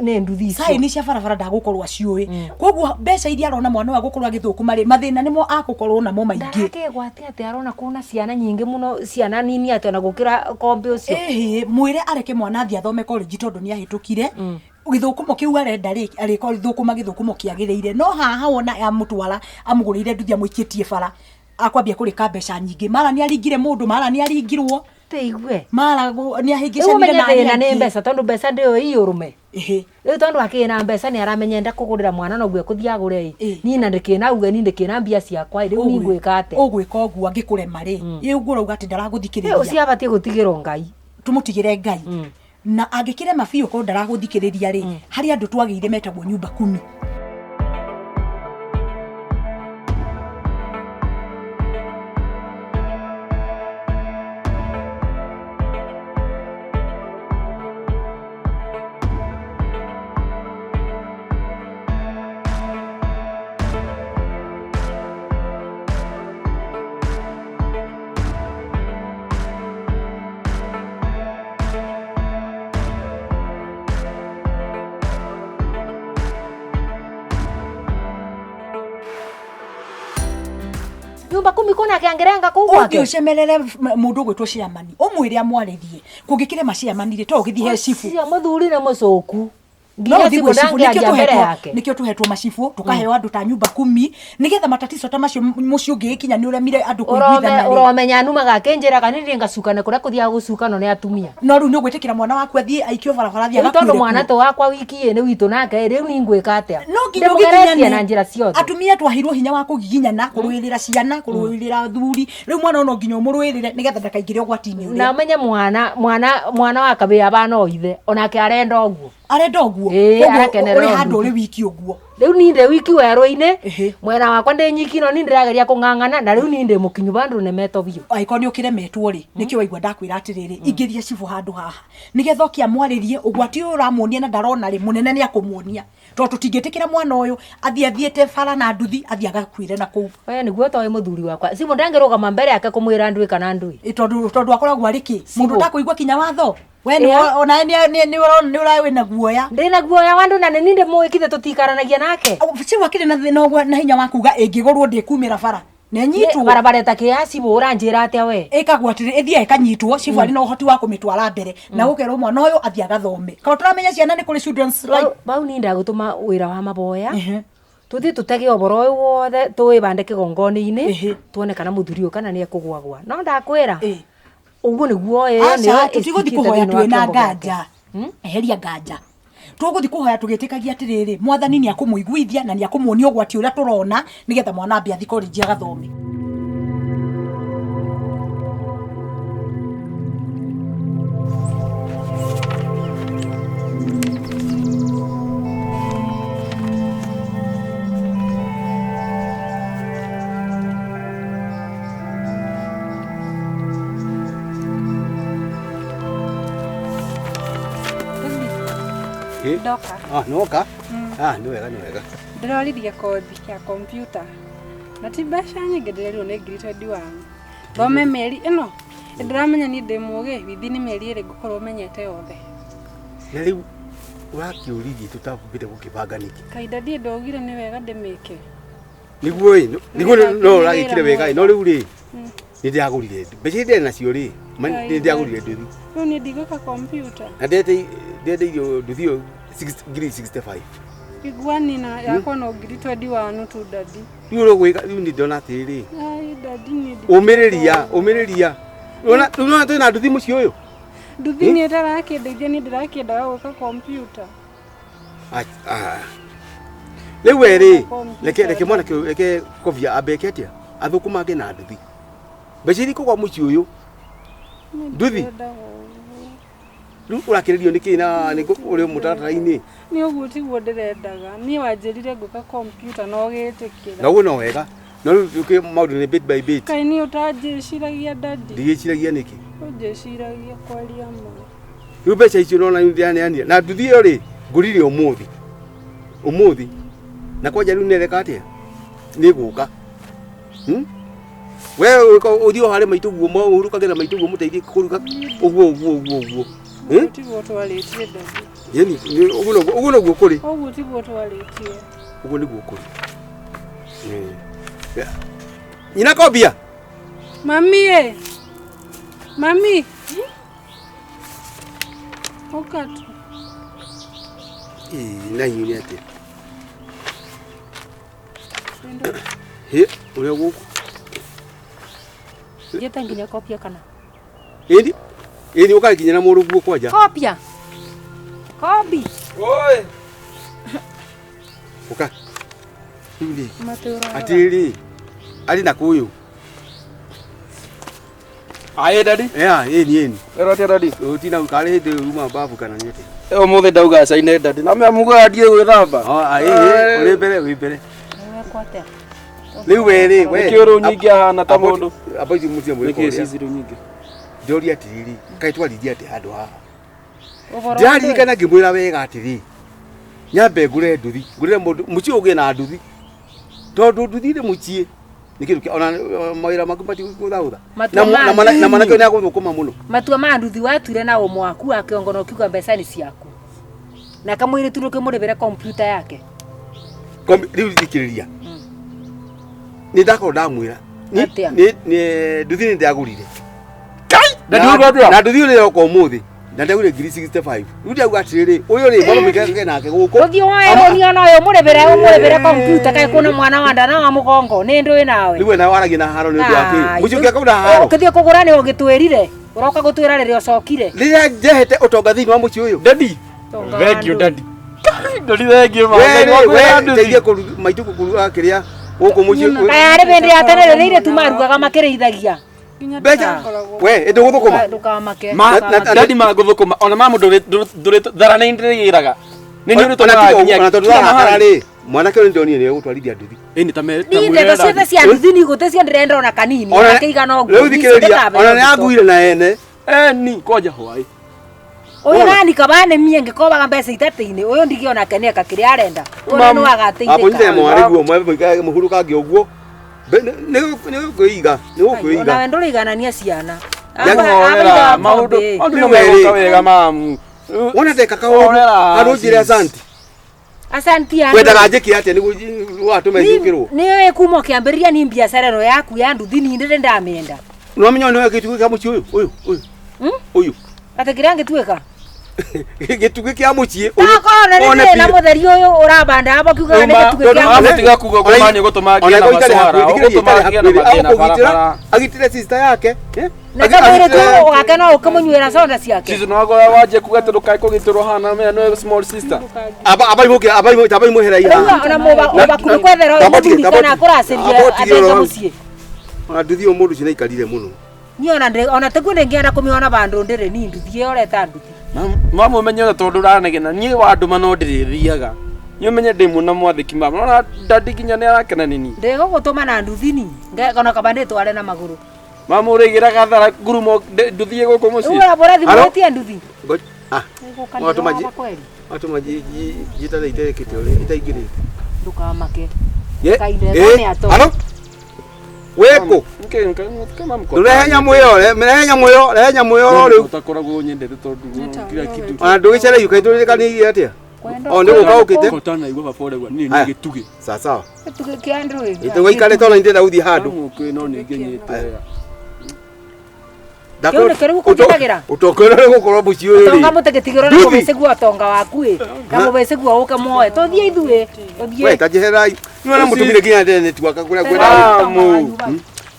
nĩ nduthi icio. Sign cia barabara ndagũkorwo aciũĩ, koguo mbeca iria arona mwana ũyũ agũkorwo agĩthũkũma rĩ, mathĩna nĩmo agũkorwo namo maingĩ. Ndarakĩgwatia atĩ arona kuna ciana nyingĩ mũno, ciana nini atĩ ona gũkĩra kombe ũcio. Ĩhĩ, mwĩre areke mwana athiĩ athome college tondũ nĩ ahĩtũkire gĩthũkũmo kĩu arenda rĩ, arĩthũkũma gĩthũkũmo kĩagĩrĩire. No haha wona amũtwara amũgũrĩire nduthi amũikĩtie bara, akwambia kũrĩka mbeca nyingĩ, mara nĩ aringire mũndũ, mara nĩ aringirwo, Tĩigue. Mara nĩ Rĩu ahĩngĩcanire ũmenye na arĩa thĩna nĩ angĩ. mbeca tondũ mbeca ndĩyo ĩ ũrũme. Ĩhĩ. Rĩu tondũ akĩrĩ na mbeca nĩ aramenya enda kũgũrĩra mwana noguo ekũthiĩ agũre ĩ, niĩ na ndĩkĩna uge niĩ ndĩkĩna mbia ciakwa ĩ, rĩu niĩ ngwĩka atĩa? Ũgwĩka ũguo angĩkũrema rĩ, ĩ ũguo ũrauga atĩ ndaragũthikĩrĩria. Rĩu ũcio abatiĩ gũtigĩrwo Ngai. Tũmũtigĩre Ngai. Na angĩkĩrema biũ korwo ndaragũthikĩrĩria rĩ, harĩ andũ twagĩire metagwo nyumba kumi. Nyumba kumi kuna kĩangĩrenga kũu gwake. Ũthiĩ ũcemerere mũndũ ũgwĩtwo chairman, ũmwĩre amwarĩrie. Kũngĩkĩrema chairman rĩ, to ũgĩthiĩ he cibũ. Ũcio mũthuri nĩ mũcũku. No Nginya ũthiĩ cibũ gwĩ cibũ, nĩkĩo ndangĩaria mbere yake. nĩkĩo tũhetwo macibũ, tũkaheo andũ ta nyumba kumi, nĩgetha matatizo ta macio mũciĩ ũngĩgĩkinya nĩ ũremire andũ kũiguithana rĩ. Ũromenya numaga akĩnjĩraga niĩ thiĩ ngacukane kũrĩa kũthiaga gũcukanwo nĩ atumia. No rĩu nĩ ũgwĩtĩkĩra mwana waku athiĩ aikio barabara athiĩ Rĩu tondũ agakuĩre mwana kuo? to wakwa wiki ĩ nĩ witũ nake rĩu niĩ ngwĩka atĩa? No nginya Ndĩmũgeretie ũgiginyane. na njĩra ciothe. Atumia twaheirwo hinya wa kũgiginyana, kũrũĩrĩra ciana, kũrũĩrĩra athuri. Rĩu mwana ũyũ no nginya ũmũrũĩrĩre nĩgetha ndakaingĩre ũgwati-inĩ ũrĩa. Na ũmenye mwana wa kabĩa bana o ithe onake arenda ũguo. Arenda ũguo? Ĩĩ, Koguo arakenerera ũrĩ handũ ũndũ. ũrĩ wiki ũguo. Rĩu niĩ ndĩ wiki werũ-inĩ, mwena wakwa ndĩ nyiki no niĩ ndĩrageria kũng'ang'ana na rĩu niĩ ndĩ mũkinyu bandũ nemetwo biũ. Angĩkorwo nĩ ũkĩremetwo rĩ, nĩkĩo waigua ndakwĩra atĩrĩrĩ, ingĩria cibũ handũ haha nĩgetha oke amwarĩrie ũgwati ũyũ ũramuonia na ndarona rĩ, mũnene nĩ akũmuonia, tondũ tũtingĩtĩkĩra mwana ũyũ athiĩ athiĩte bara na nduthi athiĩ agakuĩre na kũu. We nĩguo toĩ mũthuri wakwa cibũ ndangĩrũgama mbere yake kũmwĩra ndũĩ kana ndũĩ. Tondũ akoragwo arĩ kĩ mũndũ ũtakũigua kinya watho. We nĩ Ĩa. onawe nĩ ũra wĩna guoya. Ndĩna guoya wa andũ na nĩ niĩ ndĩmũĩ kithe tũtikaranagia nake. Cibũ akĩrĩ na thĩna ũguo na hinya wa kuga ĩngĩgũrwo ndĩkumĩra bara na ĩnyitwo. Barabara ĩtakĩ ya cibũ ũranjĩra atĩa we? Ĩkagwo atĩrĩ, ĩthiaga ĩkanyitwo, cibũ arĩ na ũhoti wa kũmĩtwara mbere na gũkerwo mwana ũyũ athiĩ agathome. Kaũ tũramenya ciana nĩ kũrĩ children's right. Bau niĩ ndagũtũma wĩra wa maboya tũthiĩ tũtege ũboro ũyũ wothe tũwĩbande kĩgongona-inĩ tuone kana mũthuri ũyũ kana nĩ ekũgwagwa. No ndakwĩra ũguo nĩguo ĩyo Aca, nĩyo tũtigũthiĩ ĩcikĩte kũhoya thĩinĩ wa twĩna kĩongo gĩake. nganja. Eheria nganja. Tũgũthiĩ kũhoya tũgĩtĩkagia atĩrĩrĩ, mwathani nĩ akũmũiguithia na nĩ akũmuonia ũgwati ũrĩa tũrona nĩgetha mwana ambe athiĩ college agathome. Ndoka. Ah, nĩwoka? Ah, nĩ wega, nĩ wega. Ndĩroririe kothi ya kompiuta na ti mbeca nyingĩ, ndĩrerirwo nĩ ngiri 21 thome mĩeri ĩno. Ndĩramenya niĩ ndĩ mũgĩ, withi nĩ mĩeri ĩrĩ ngũkorwo menyete yothe. Na rĩu ũrakĩũririe tũtambĩte gũkĩbanga nĩkĩ? Kahinda ndiĩ ndaugire nĩ wega ndĩmĩke. Nĩguo ĩ, nĩguo no ũragĩkire wega ĩ, no rĩu rĩ, Mm. nĩ ndĩragũrire mbeca iria ndĩrĩ nacio rĩ, nĩ ndĩragũrire nduthi. Rĩu niĩ ndigwĩka kompiuta. Na ndendeirio nduthi ĩyo ngiri 65. Iguani na yakwa no ngiri 21 tu dadi. Rĩu ũrũgwĩka, rĩu nĩ ndona atĩrĩrĩ, Ai dadi niĩ ũmĩrĩria, ũmĩrĩria. Rĩu nĩwona twĩna nduthi mũciĩ ũyũ? Nduthi nĩ ĩtarakĩndeithia niĩ ndĩrakĩendaga gwĩka kompiuta. Rĩu we rĩ, reke reke mwanake ũyũ reke Kobia ambe eke atĩa? Athũkũmange na nduthi. Mbeca iria ikũgwa mũciĩ ũyũ, Nduthi? Rĩu ũrakĩrĩrio nĩkĩ na nĩ ũrĩ mũtaratara-inĩ? Nĩ ũguo tiguo ndĩrendaga. Niĩ wanjĩrire ngwĩka kompiuta na ũgĩtĩkĩra. Na ũguo no wega. No rĩu tũkĩ maũndũ nĩ bit by bit. Kaĩ niĩ ũtanjĩciragia daddy? Ndigĩciragia nĩkĩ? Ũnjĩciragia kwaria ma. Rĩu mbeca icio nona ndĩraneanire. Na nduthi ĩyo rĩ, ngũrire ũmũthĩ. Ũmũthĩ. Na kwanja rĩu nĩreka atĩa? Nĩgũka. We ũthiĩ o harĩ maitũ guo, ũhurũkage na maitũ guo mũteithie kũruga ũguo ũguo ũguo ũguo. Ũguo tiguo twarĩtie daddy. Yeni, ũguo noguo ũguo noguo kũrĩ. Ũguo tiguo twarĩtie. Ũguo nĩguo kũrĩ. Nyina Kobia. Mami ĩ. Mami. Ũka tu. Ĩĩ, na inyuĩ nĩ atĩa? Hĩ, ũrĩa gũkũ. Njĩte nginya kopia kana? Ĩni, ĩni ũkakinya na mũrũguo kwanja. Kopia. Kobi. Oi. Ũka. Rĩu rĩ, atĩrĩrĩ, arĩ na kũyũ. Aye daddy. Yeah, ĩni ĩni. Wero atia daddy? Ũtina karĩ hĩndĩ uma babu kana nĩ atĩa? Ũmũthĩ ndauga caine daddy. Na mea mugaga ndiĩ gwĩthamba. Oh, ĩĩ, ũrĩ mbere, wĩ mbere. Rĩu we rĩ, we. Nĩkĩ ũrũ nyingĩ ahana ta mũndũ? Amba ici mũtie mwĩko Nĩkĩ ũrĩa. cici rũ nyingĩ? Ndĩroria atĩrĩrĩ, kaĩ twarithia atĩa handũ haha? Ndĩraririkana ngĩmwĩra wega atĩrĩ, nyambe ngũre nduthi, ngũrĩre mũndũ, mũciĩ ũgĩe na nduthi. Tondũ nduthi rĩ mũciĩ nĩ kĩndũ kĩa ona mawĩra maku matigũthahũtha. Matua ma Na mwanake nduthi. ũyũ nĩagũthũkũma mũno. Matua ma nduthi watuire na ũmwe waku wa kĩongo na ũkiuga mbeca nĩ ciaku. Na kamũirĩtu ndũkĩmũrĩbĩre kompiuta yake. Rĩu thikĩrĩria. Nĩ ndakorwo ndamwĩra. Atĩa? Nduthi nĩ ndagũrire. Daddy ũguo atĩa? Na nduthi ũrĩa yoka ũmũthĩ. Na ndagũrire ngiri 65. Rĩu ndauga atĩrĩrĩ, ũyũ rĩ, mwana mũikare nake gũkũ. Ũthiĩ woe rũni ona ũyũ mũrĩbĩre ũmũrĩbĩre kompiuta kaĩ kwĩna mwana wa nda na wa mũgongo nĩ ndũĩ nawe. Rĩu we nawe waragia na haro nĩ ũndũ wa kĩ? Mũciĩ ũngĩaka na haro. Ũkĩthiĩ kũgũra nĩ ũgĩtwĩrire. Ũroka gũtwĩra rĩrĩa ũcokire. Rĩrĩa njehete ũtonga thĩinĩ wa mũciĩ ũyũ. Daddy. Thank you daddy. Daddy thank you We man. rĩ, we teithie maitũ kũruga kĩrĩa gũkũ mũciĩ. Kaya arĩ hĩndĩ ya tene rĩrĩa airĩtu marugaga makĩrĩithagia. Mbeca. We ĩndĩ gũthũkũma. Ndũkamake. Ma daddy ma gũthũkũma ona ma mũndũ ndũrĩ thara nĩ ndĩrĩgĩraga. Nĩ nĩ ũrĩ Ona tũmaga tiga nginya. ona tondũ warakara rĩ, mwanake ũyũ nĩndonire nĩ egũtwarithia nduthi. Ĩni ta me Niĩ ndeto ciothe cia nduthi nĩ igũte cio ndĩrenda ona kanini. Ona- Akĩigana ũguo. Rĩu thikĩrĩria, ona nĩ anguire na ene. Eni kwanja hwaĩ. Ũyũ nani kaba nĩ mie ngĩkobaga mbeca itatĩ-inĩ ũyũ ndige onake nĩ eka kĩrĩa arenda. Tondũ Mam- nĩ wagateithĩka. Abonyite mwarĩ guo mũikare mũhurũkange ũguo. Nĩ gũkwĩiga, nĩ gũkwĩiga. Onawe ndũrĩiganania ciana. Horera maũndũ maũndũ nĩ megũka wega mamu. Wona ndeka kaũndũ, handũ njĩre asante. Asanti andũ. Wendaga njĩke atĩa nĩguo watũme njũkĩrwo? Nĩ kuma ũkĩambĩrĩria ni biacara ĩno yaku ya nduthi ni ndĩrĩ ndamĩenda. Nĩwamenya nĩwe gĩtugĩ kĩa mũciĩ ũyũ ũyũ ũyũ ũyũ Atĩ kĩrĩa ngĩtuĩka? gĩtugĩ kĩa mũciĩ Takorwo nĩ one thĩna biũ. mũtheri ũyũ ũrabanda abo kiugaga nĩ gĩtugĩ kĩa mũciĩ. Tiga kuga ũguo ma nĩ ũgũtũma ngĩe Ona na ĩkorwo itarĩ macwara, hakuhĩ, thikĩrĩria ũgũtũma itarĩ ngĩe na hakuhĩ, mathĩna agũkũgitĩra, barabara. agitĩre sister yake eh? Na kamũirĩtu wake no ũkĩmũnyuĩra soda ciake. Cici no agora wanjie kuga atĩ ndũkae kũgitĩrwo hana mea nĩwe small sister. Aba aba imũkĩra aba imũ aba imũhera iha. Rĩu ona mũbakuĩ kwethera ũyũ mũthuri kana akũracĩria atenge mũciĩ. Ona nduthi ũyũ mũndũ ũcio nĩaikarire mũno. Niĩ ona ndĩ ona tiguo ndĩngĩenda kũmĩona bandũ ndĩrĩ ni nduthi ĩyo ũreta nduthi. Mamu ũmenye ona tondũ ũranegena niĩ wandũma no ndĩrĩthiaga. Niĩ ũmenye ndĩ mũna mwathĩki mama. Nona dadi nginya nĩ arakena nĩ niĩ. Ndĩgũgũtũma na nduthi ni ona kaba ndĩtware na magũrũ. Mamu ũrĩgĩraga thara ngurumo nduthiĩ gũkũ Rĩu mũciĩ. ũrabũra thimũ Halo? wĩtie nduthi. Ngoja. Ah. Nĩgũka Watũma ndĩroga kweri. Watũma njĩtare iterekĩte ũrĩa itaingĩrĩte. Ndũkamake. Ye- Kainde eh, nĩ ato. Halo? Wĩkũ? Ndũrehe nyamũ ĩyo, rehe nyamũ ĩyo, rehe nyamũ ĩyo rĩu. Ũtakoragwo nyendete tondũ kila kitu. Ona ndũgĩcereire ũkaitũrĩkanĩirie atĩa? O nĩ gũka ũkĩte? Kotana igua baba ũrauga niĩ Aya. nĩ gĩtugĩ. Sawa sawa. Gĩtugĩ kĩa ndũĩ. Ĩtũgũ ikare tondũ ndĩrenda gũthiĩ handũ. Mũkĩ no nĩ ngenyĩte. Kĩu nĩkĩo rĩu ũkũnjĩkagĩra? Ũtonga ũrĩa ũgũkorwo mũciĩ ũyũ Tonga rĩ. mũtĩgĩtigĩrwo na Nduthi. mũbĩcĩguo ũtonga waku ĩ. Na mũbĩcĩguo ũke muoe. Tũthiĩ ithuĩ. We Tũthiĩ. ta njeherai. Nĩ wona mũtumire nginya ndene network kũrĩa ngwendaga. Mamu.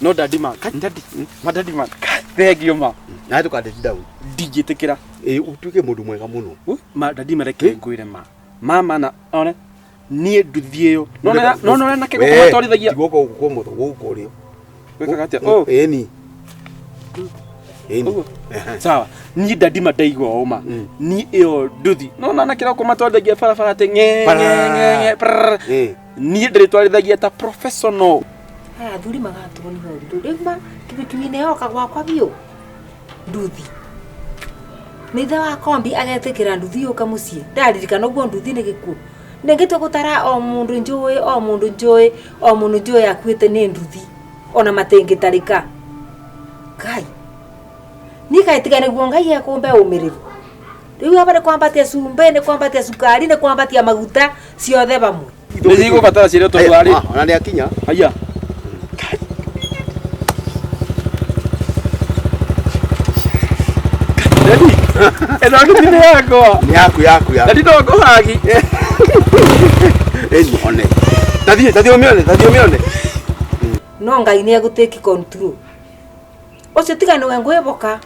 No daddy ma, kai daddy, ma daddy ma, kai thank you ma. Na ndũkandeti down. Ndingĩtĩkĩra. Ĩ ũtuĩke mũndũ mwega mũno. Ma daddy mareke ngwĩre ma. Mama na one niĩ nduthi ĩyo. No na no no na kĩgoko matwarithagia. Ti guoko gũkũ ũmotho, gũkũ ũrĩo. Wĩkaga atĩa? Oh. Ĩni. Ĩni. Ũguo. Sawa, niĩ daddy ma ndaigua ũma. Niĩ ĩyo nduthi. No na na kĩroko matwarithagia barabara atĩ ng'e ng'e ng'e ng'e prrr. Niĩ ndĩrĩtwarithagia ta professional. Aya athuri magatuo nĩ ũndũ rĩu ma kibikibi yoka gwakwa biũ nduthi nĩ ithe wa kombi agetĩkĩra nduthi yũka mũciĩ ndaririkana ũguo nduthi nĩ gĩkuũ nĩngĩtua gũtara o mũndũ njũĩ o mũndũ njũĩ o mũndũ njũĩ akuĩte nĩ nduthi ona matĩngĩtarĩka ngai niĩ kaĩtiga nĩguo ngai ekũmbe ũmĩrĩru rĩu aba nĩ kwambatia cumbĩ nĩ kwambatia cukari nĩ kwambatia maguta ciothe vamwe. Nĩ cigũbatara ciĩrĩ tondũ arĩ. Ona nĩ akinya. Haya. Daddy, ĩno nduthi nĩ yakwa. Nĩ yaku yaku yaku. Daddy no ngũhagi. Ĩni one. Tathiĩ tathiĩ ũmĩone tathiĩ ũmĩone. No ngai nĩ egũtake control ũcio tiga nĩwe ngwĩboka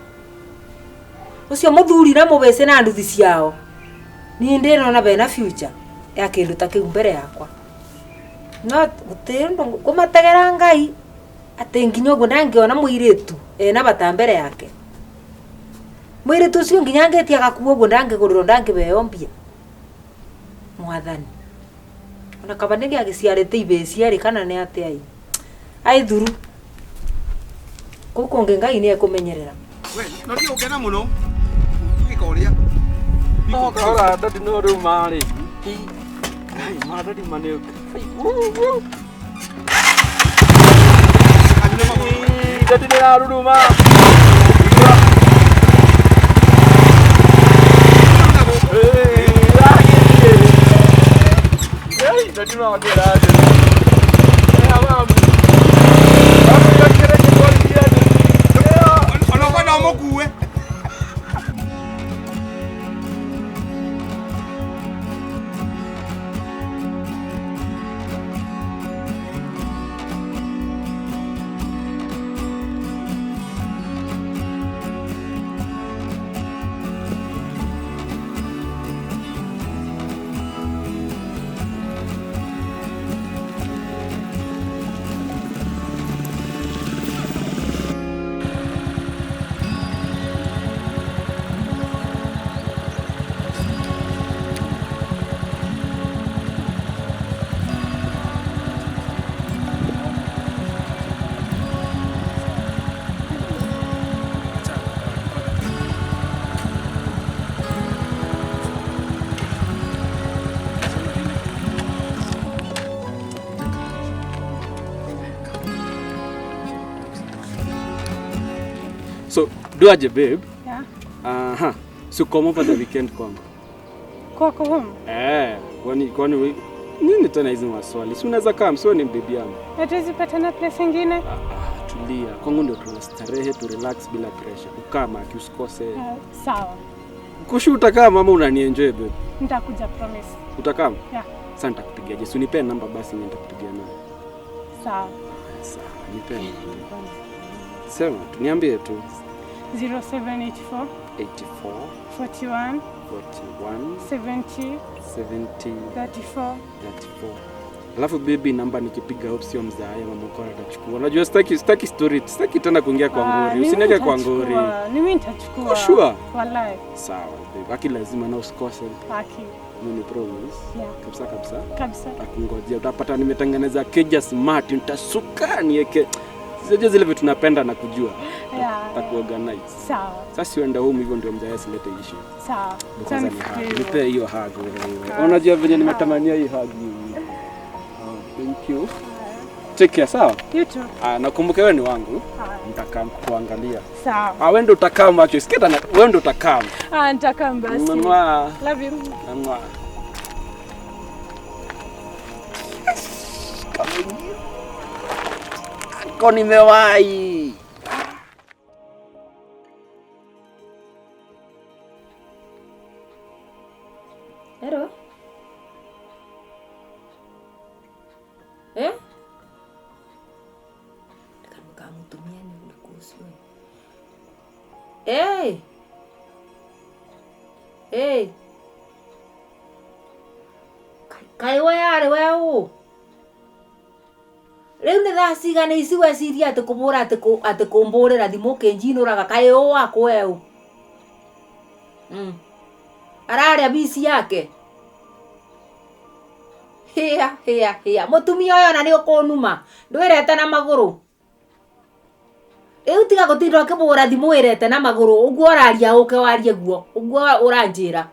ũcio mũthuri na mũbĩcĩ na nduthi ciao niĩ ndĩrona bena future ya kĩndũ ta kĩu mbere yakwa no gũtirĩ ũndũ ngũmategera ngai atĩ nginya ũguo ndangĩona mũirĩtu ena bata mbere yake mũirĩtu ũcio nginya angĩtia agakua ũguo ndangĩgũrĩrwo ndangĩheo mbia mwathani ona kaba nĩkĩ agĩciarĩte ibĩci erĩ kana nĩ atĩa ĩ aithuru kũu kũngĩ ngai nĩ ekũmenyerera. No ndiĩ gũkena mũno. Gĩka ũrĩa. No kahora daddy no rĩu marĩ. Ai ma daddy ma nĩ. Daddy nĩ araruruma. Daddy no akwĩra atĩ. Ona kwenda ũmũkue. So, do aje babe? Yeah. Aha. So come over the weekend kwangu. Kwako home? Eh, kwani kwani nini tena hizi maswali? Si unaweza kama sio ni bibi yangu. Hatuwezi patana place ingine? Ah, tulia. Kwangu ndio tunastarehe, tu relax bila pressure. Ukama usikose. Sawa. Kushuta kama mama unanienjoy babe. Nitakuja promise. Utakama? Yeah. Sasa nitakupigia. Je, unipe namba basi nitakupigia nayo. Sawa. Sawa, nipe namba. Sema tu, niambie tu. 0784 84 41 41 70 70 34 34. Alafu baby namba nikipiga hope sio mzae mama mkora atachukua. Unajua sitaki story, sitaki tena kuingia kwa ngori. Usiniweke kwa ngori. Mimi nitachukua. Sure. Wallahi. Sawa baby. Aki lazima na usikose. Haki. Mimi ni promise. Yeah. Kabisa kabisa. Kabisa. Nakungojea. Utapata nimetengeneza keja smart, nitasuka niweke. Sio zile vitu tunapenda na kujua. Yeah. Takuorganize. Sawa. Sasa uende home hivyo ndio mzae asilete issue. Sawa. Kwanza ni hug. Nipe hiyo hug wewe. Unajua venye nimetamania hii hug. Oh, thank you. Take care, sawa? You too. Ah, nakumbuka wewe ni wangu. Nitakaa kuangalia. Sawa. Ah, wewe ndio utakaa macho. Sikia tena, wewe ndio utakaa. Ah, nitakaa basi. Mwah. Love you. Mwah. Ako nimewahi. Hello. Eh? Mũtumia nĩ ũrĩkũ ũcio? Ĩ ĩ kaĩ we arĩ we ũ? Rĩu nĩ thaa cigana ici weciria atĩ kũbũra atĩ kũmbũrĩra thimũ ũkĩnjinũraga kaĩ ũ wakwa we ũ? Ararĩa bici yake. Hĩa hĩa hĩa mũtumia ũyũ ona nĩ ũkũnuma ndwĩrete na magũrũ. Rĩu tiga gũtinda ũkĩbũra thimũ wĩrete na magũrũ ũguo ũraria ũke warie guo ũguo ũranjĩra.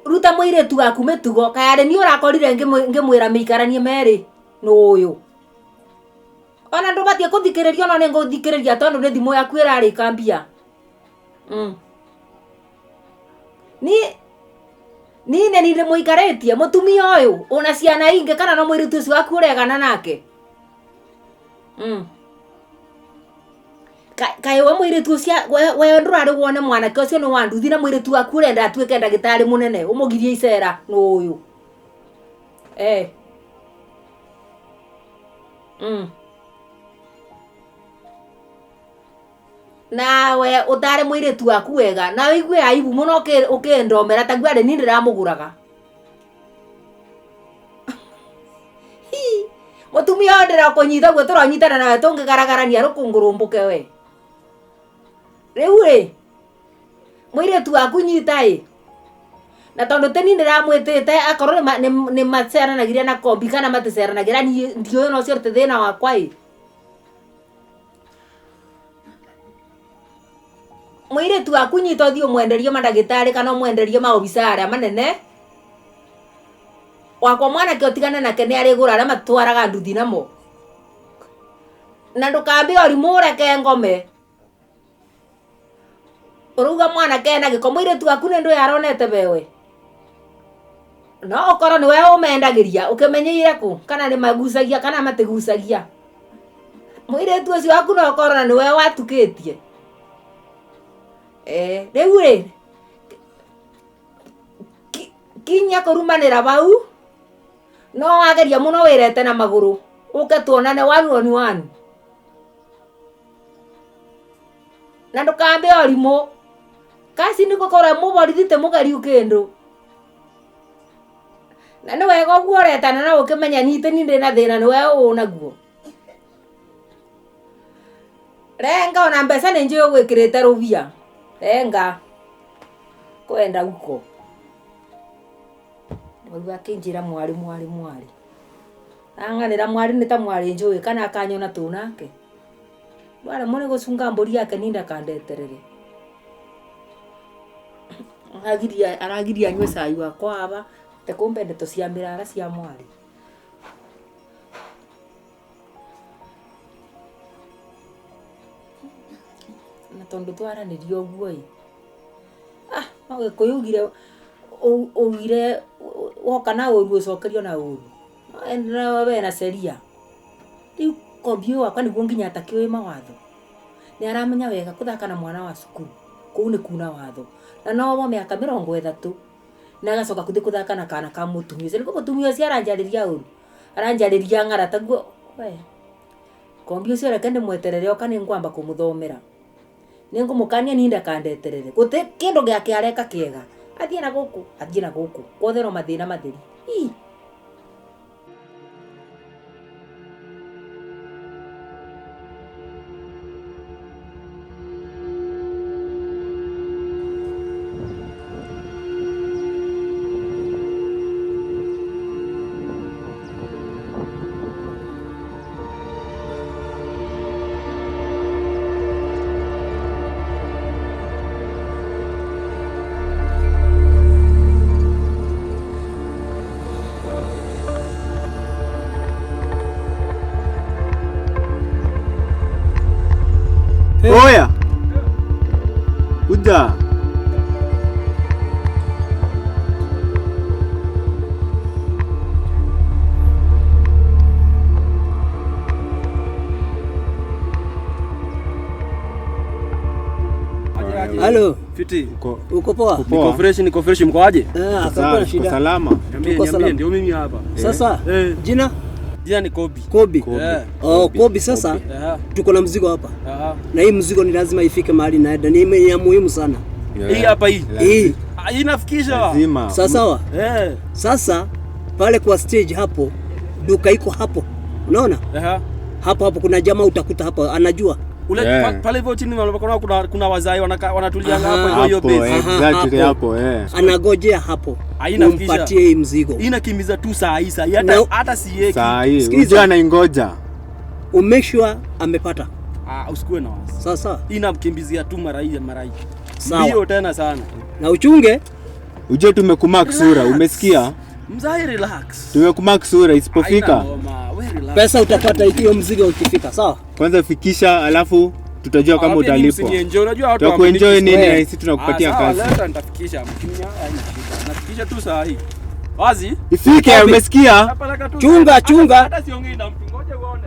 Ruta mũirĩtu waku mĩtugo kaĩ arĩ niĩ ũrakorire ngĩmwĩra mĩikaranie merĩ nũ ũyũ. Ona ndũbatiĩ kũthikĩrĩria ona nĩ ngũthikĩrĩria tondũ nĩ thimũ yaku ĩrarĩka mbia. Niĩ nĩ niĩ ndĩmũikarĩtie mũtumia ũyũ ũna ciana ingĩ kana no mũirĩtu ũcio waku ũregana nake. Kaĩ we mũirĩtu ũcio we ndũrarĩ wone mwanake ũcio nĩ wa nduthi na mũirĩtu waku ũrenda atuĩke ndagĩtarĩ mũnene ũmũgirie icera nũ ũyũ. Nawe ũtare mũirĩtu waku wega na ũigue aibu mũno ũkĩndomera taguo arĩ niĩ ndĩramũgũraga. Mũtumia ũyũ ndĩrakũnyita ũguo tũronyitana nawe tũngĩgaragarania rũkũngũ rũmbũke we. Rĩu rĩ mũirĩtu waku nyita ĩ na tondũ ti niĩ ndĩramwĩtĩte akorwo nĩ maceranagĩria na kombi kana maticeranagĩra niĩ ndiũĩ ona ũcio ti thĩna wakwa ĩ. Mũirĩtu waku nyita ũthiĩ ũmwenderie mandagĩtarĩ kana ũmwenderie maobithaa arĩa manene. Wakwa mwanake ũtigane nake nĩ arĩgũra arĩa matwaraga nduthi namo. Na ndũkambe ũrimũ ũreke ngome. Ũrauga mwanake ena gĩko mũirĩtu waku nĩ ndũĩ aronete bewe. No ũkorwo nĩwe ũmendagĩria ũkĩmenyeire kũ kana nĩ magucagia kana matigucagia. Mũirĩtu ũcio waku no ũkorwo na nĩwe watukĩtie. Rĩu rĩ kinya kũrumanĩra bau no wageria mũno wĩrete na magũrũ ũke tuonane one on one. Na ndũkambe ũrimũ kasi nĩ gũkorwo mũborithi ti mũgeriu kĩndũ. Na nĩ wega ũguo ũretana na ũkĩmenya niĩ ti niĩ ndĩna thĩna nĩwe ũũ naguo. Renga ona mbeca nĩ njũĩ ũgwĩkĩrĩte rũbia. Renga kwenda uko. Rĩu akĩnjĩra mwarĩ mwarĩ mwarĩ. Ang'anĩra mwarĩ nĩ ta mwarĩ njũĩ kana akanyona tũ nake. Ndwaremwo nĩ gũcunga mbũri yake niĩ ndakandeterere. Aragiria anyue cai wakwa aba te kumbe ndeto cia mĩrara cia mwarĩ. Na tondũ twaranĩria ũguo ĩ no Gĩkũyũ ugire woka na ũru ũcokerio na ũru. No we na sheria. Rĩu kombi ũyũ wakwa nĩguo nginya atakĩũĩ mawatho. Nĩ aramenya wega kũthaka na mwana wa cukuru kũu nĩ kuna watho. Na no wa mĩaka 30 na agacoka kũthiĩ kũthaka na kana ka mũtumia ũcio. Nĩguo mũtumia ũcio aranjarĩria ũru. Aranjarĩria ng'ara taguo we. Kombi ũcio reke ndĩmweterere oka nĩ ngwamba kũmũthomera. Nĩ ngũmũkania niĩ ndakandeterere. Gũtirĩ kĩndũ gĩake areka kĩega. Athiĩ na gũkũ, athiĩ na gũkũ. Kwothe no mathĩna matheri. Oya. Uda. Halo. Fiti. Uko poa? Niko fresh, niko fresh, mko aje? Eh, hakuna shida. Salama. Niambie, Tuko niambie, salama. ndio mimi hapa. Sasa jina? Jina ni Kobi. Kobi. Eh. Oh, Kobi sasa Aha. tuko na mzigo hapa. Aha. Na hii mzigo ni lazima ifike mahali naenda. Ni ya muhimu sana. Hii hapa hii. Hii. Ah, Hii nafikisha. Sawa sawa. Eh. Sasa pale kwa stage hapo duka iko hapo. Unaona? Aha. Hapo hapo kuna jamaa utakuta hapo anajua. Ule pale hivyo chini kuna kuna wazai wanatulianga hapo hivyo hiyo Hapo, base. exactly hapo, eh. Anagojea hapo. Haina fikisha. Umpatie hii mzigo. Hii inakimbiza tu saa hii saa hii hata Na- hata sieki. Saa hii Sikiza. unajua anaingoja. Umake sure amepata. Ah, usikuwe na wasi. Sawa sawa. Hii inamkimbizia tu mara hii mara hii. Sawa. Mbio tena sana. Na uchunge. Ujue tumekumark sura, umesikia? Mzai relax. Tumekumark sura isipofika. Haina noma, we relax. Pesa utapata ikiwa mzigo ukifika, sawa? Kwanza fikisha alafu tutajua kama Wapi ni utalipwa. msinienjoy, unajua watu Tutakuenjoy hawaamini. nini na sisi tunakupatia Ah, sawa, kazi. leta nitafikisha. Mkinya haina shida. Nafikisha tu saa hii. Wazi? Ifike, umesikia? Napeleka tu. Chunga, chunga. Hata siongei na mtu, ngoja uone.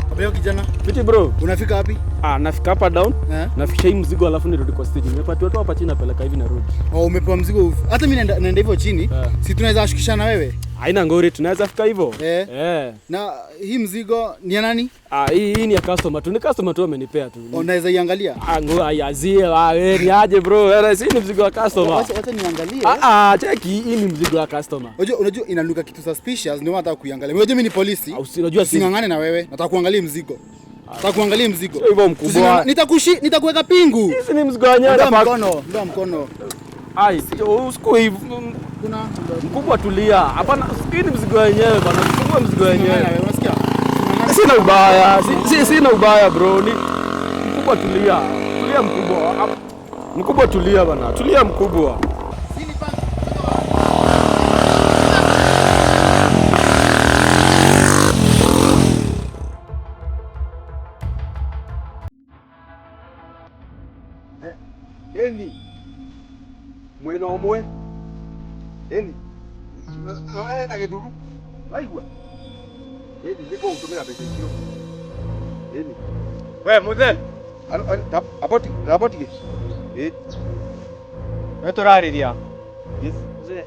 Habari kijana. Fiti bro. Unafika wapi? Ah, nafika hapa down. Eh? Nafikisha hii mzigo alafu nirudi kwa stage. Nimepatiwa tu hapa chini napeleka hivi narudi. Oh, umepewa mzigo. Hata mimi naenda hivyo chini. Si tunaweza shukishana wewe? Haina ngori, tunaweza fika hivyo. Eh. Eh. Na hii mzigo ni ya nani? Ah, hii ni ya customer tu. Ni customer tu amenipea tu. Unaweza iangalia? Ah, ngo ayazie, ah, wewe ni aje bro? Eh, si ni mzigo wa customer. Wacha niangalie. Ah, ah, cheki hii ni mzigo wa customer. Unajua inanuka kitu suspicious, ndio maana nataka kuiangalia. Unajua mimi ni polisi. Unajua si- Sing'ang'ane na wewe. Nataka kuangalia mzigo. Nataka kuangalia mzigo. Sio hivyo mkubwa. Nitakuweka pingu. Hizi ni mzigo wenyewe Ondoa nafaa- mkono, ondoa mkono. Ai, sio usiku hivi. Kuna mkubwa tulia. Hapana, hii ni mzigo wenyewe bana. Mkubwa mzigo wenyewe. Unasikia? Sina ubaya. Sina ubaya bro. Ni mkubwa tulia. Tulia mkubwa. Mkubwa tulia bana. Tulia mkubwa. Eni mwena ũmwe eni na gĩthuru waigua eni nĩ ngũgũtũmĩra mbeca icio eni We muthe abotige we tũrarĩria Mzee,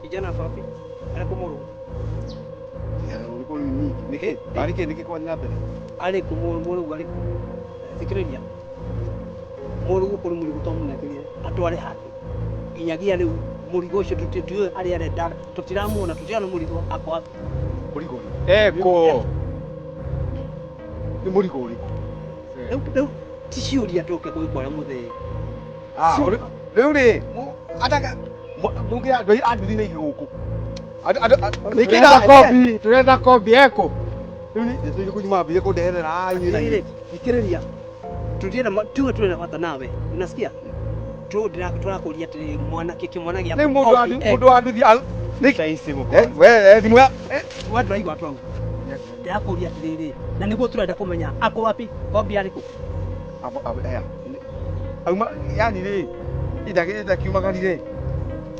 kijana wapi? Arĩ kũ mũrũ? nĩkĩ arĩkĩ nĩkĩ kwathiĩ na mbere Arĩ kũ mũrũ arĩ kũ? Thikĩrĩria. Mũrũ gũkũ nĩ mũrigo twamũnengerire atware handũ. Nginyagia rĩu mũrigo ũcio tũtiũĩ harĩa arenda, tũtiramuona, tũtirona mũrigo ako wapi. Mũrigo ũrĩkũ? Eko. Nĩ mũrigo ũrĩkũ? Rĩu ti ciũria tũke gwĩkora mũthee. Ah, rĩu rĩ ataka mũngĩ andũ a nduthi nĩ aingĩ gũkũ. Tũrenda kobi, tũrenda kobi eko. Rĩu nĩ kũnyuma mbia kũndeherera Atĩrĩrĩ, thikĩrĩria. Tũtirenda tuwe turenda bata nawe. Unasikia? Tu tũrakũria atĩrĩrĩ mwanake kĩmwana gĩaku. Nĩ mũndũ wa Kobi, mũndũ wa nduthi we thimũ ya wa ndũraigua twau. Ndĩrakũria atĩrĩrĩ, na nĩguo tũrenda kũmenya ako wapi, kobi arĩ kũ? Auma yani rĩ indakiumagarire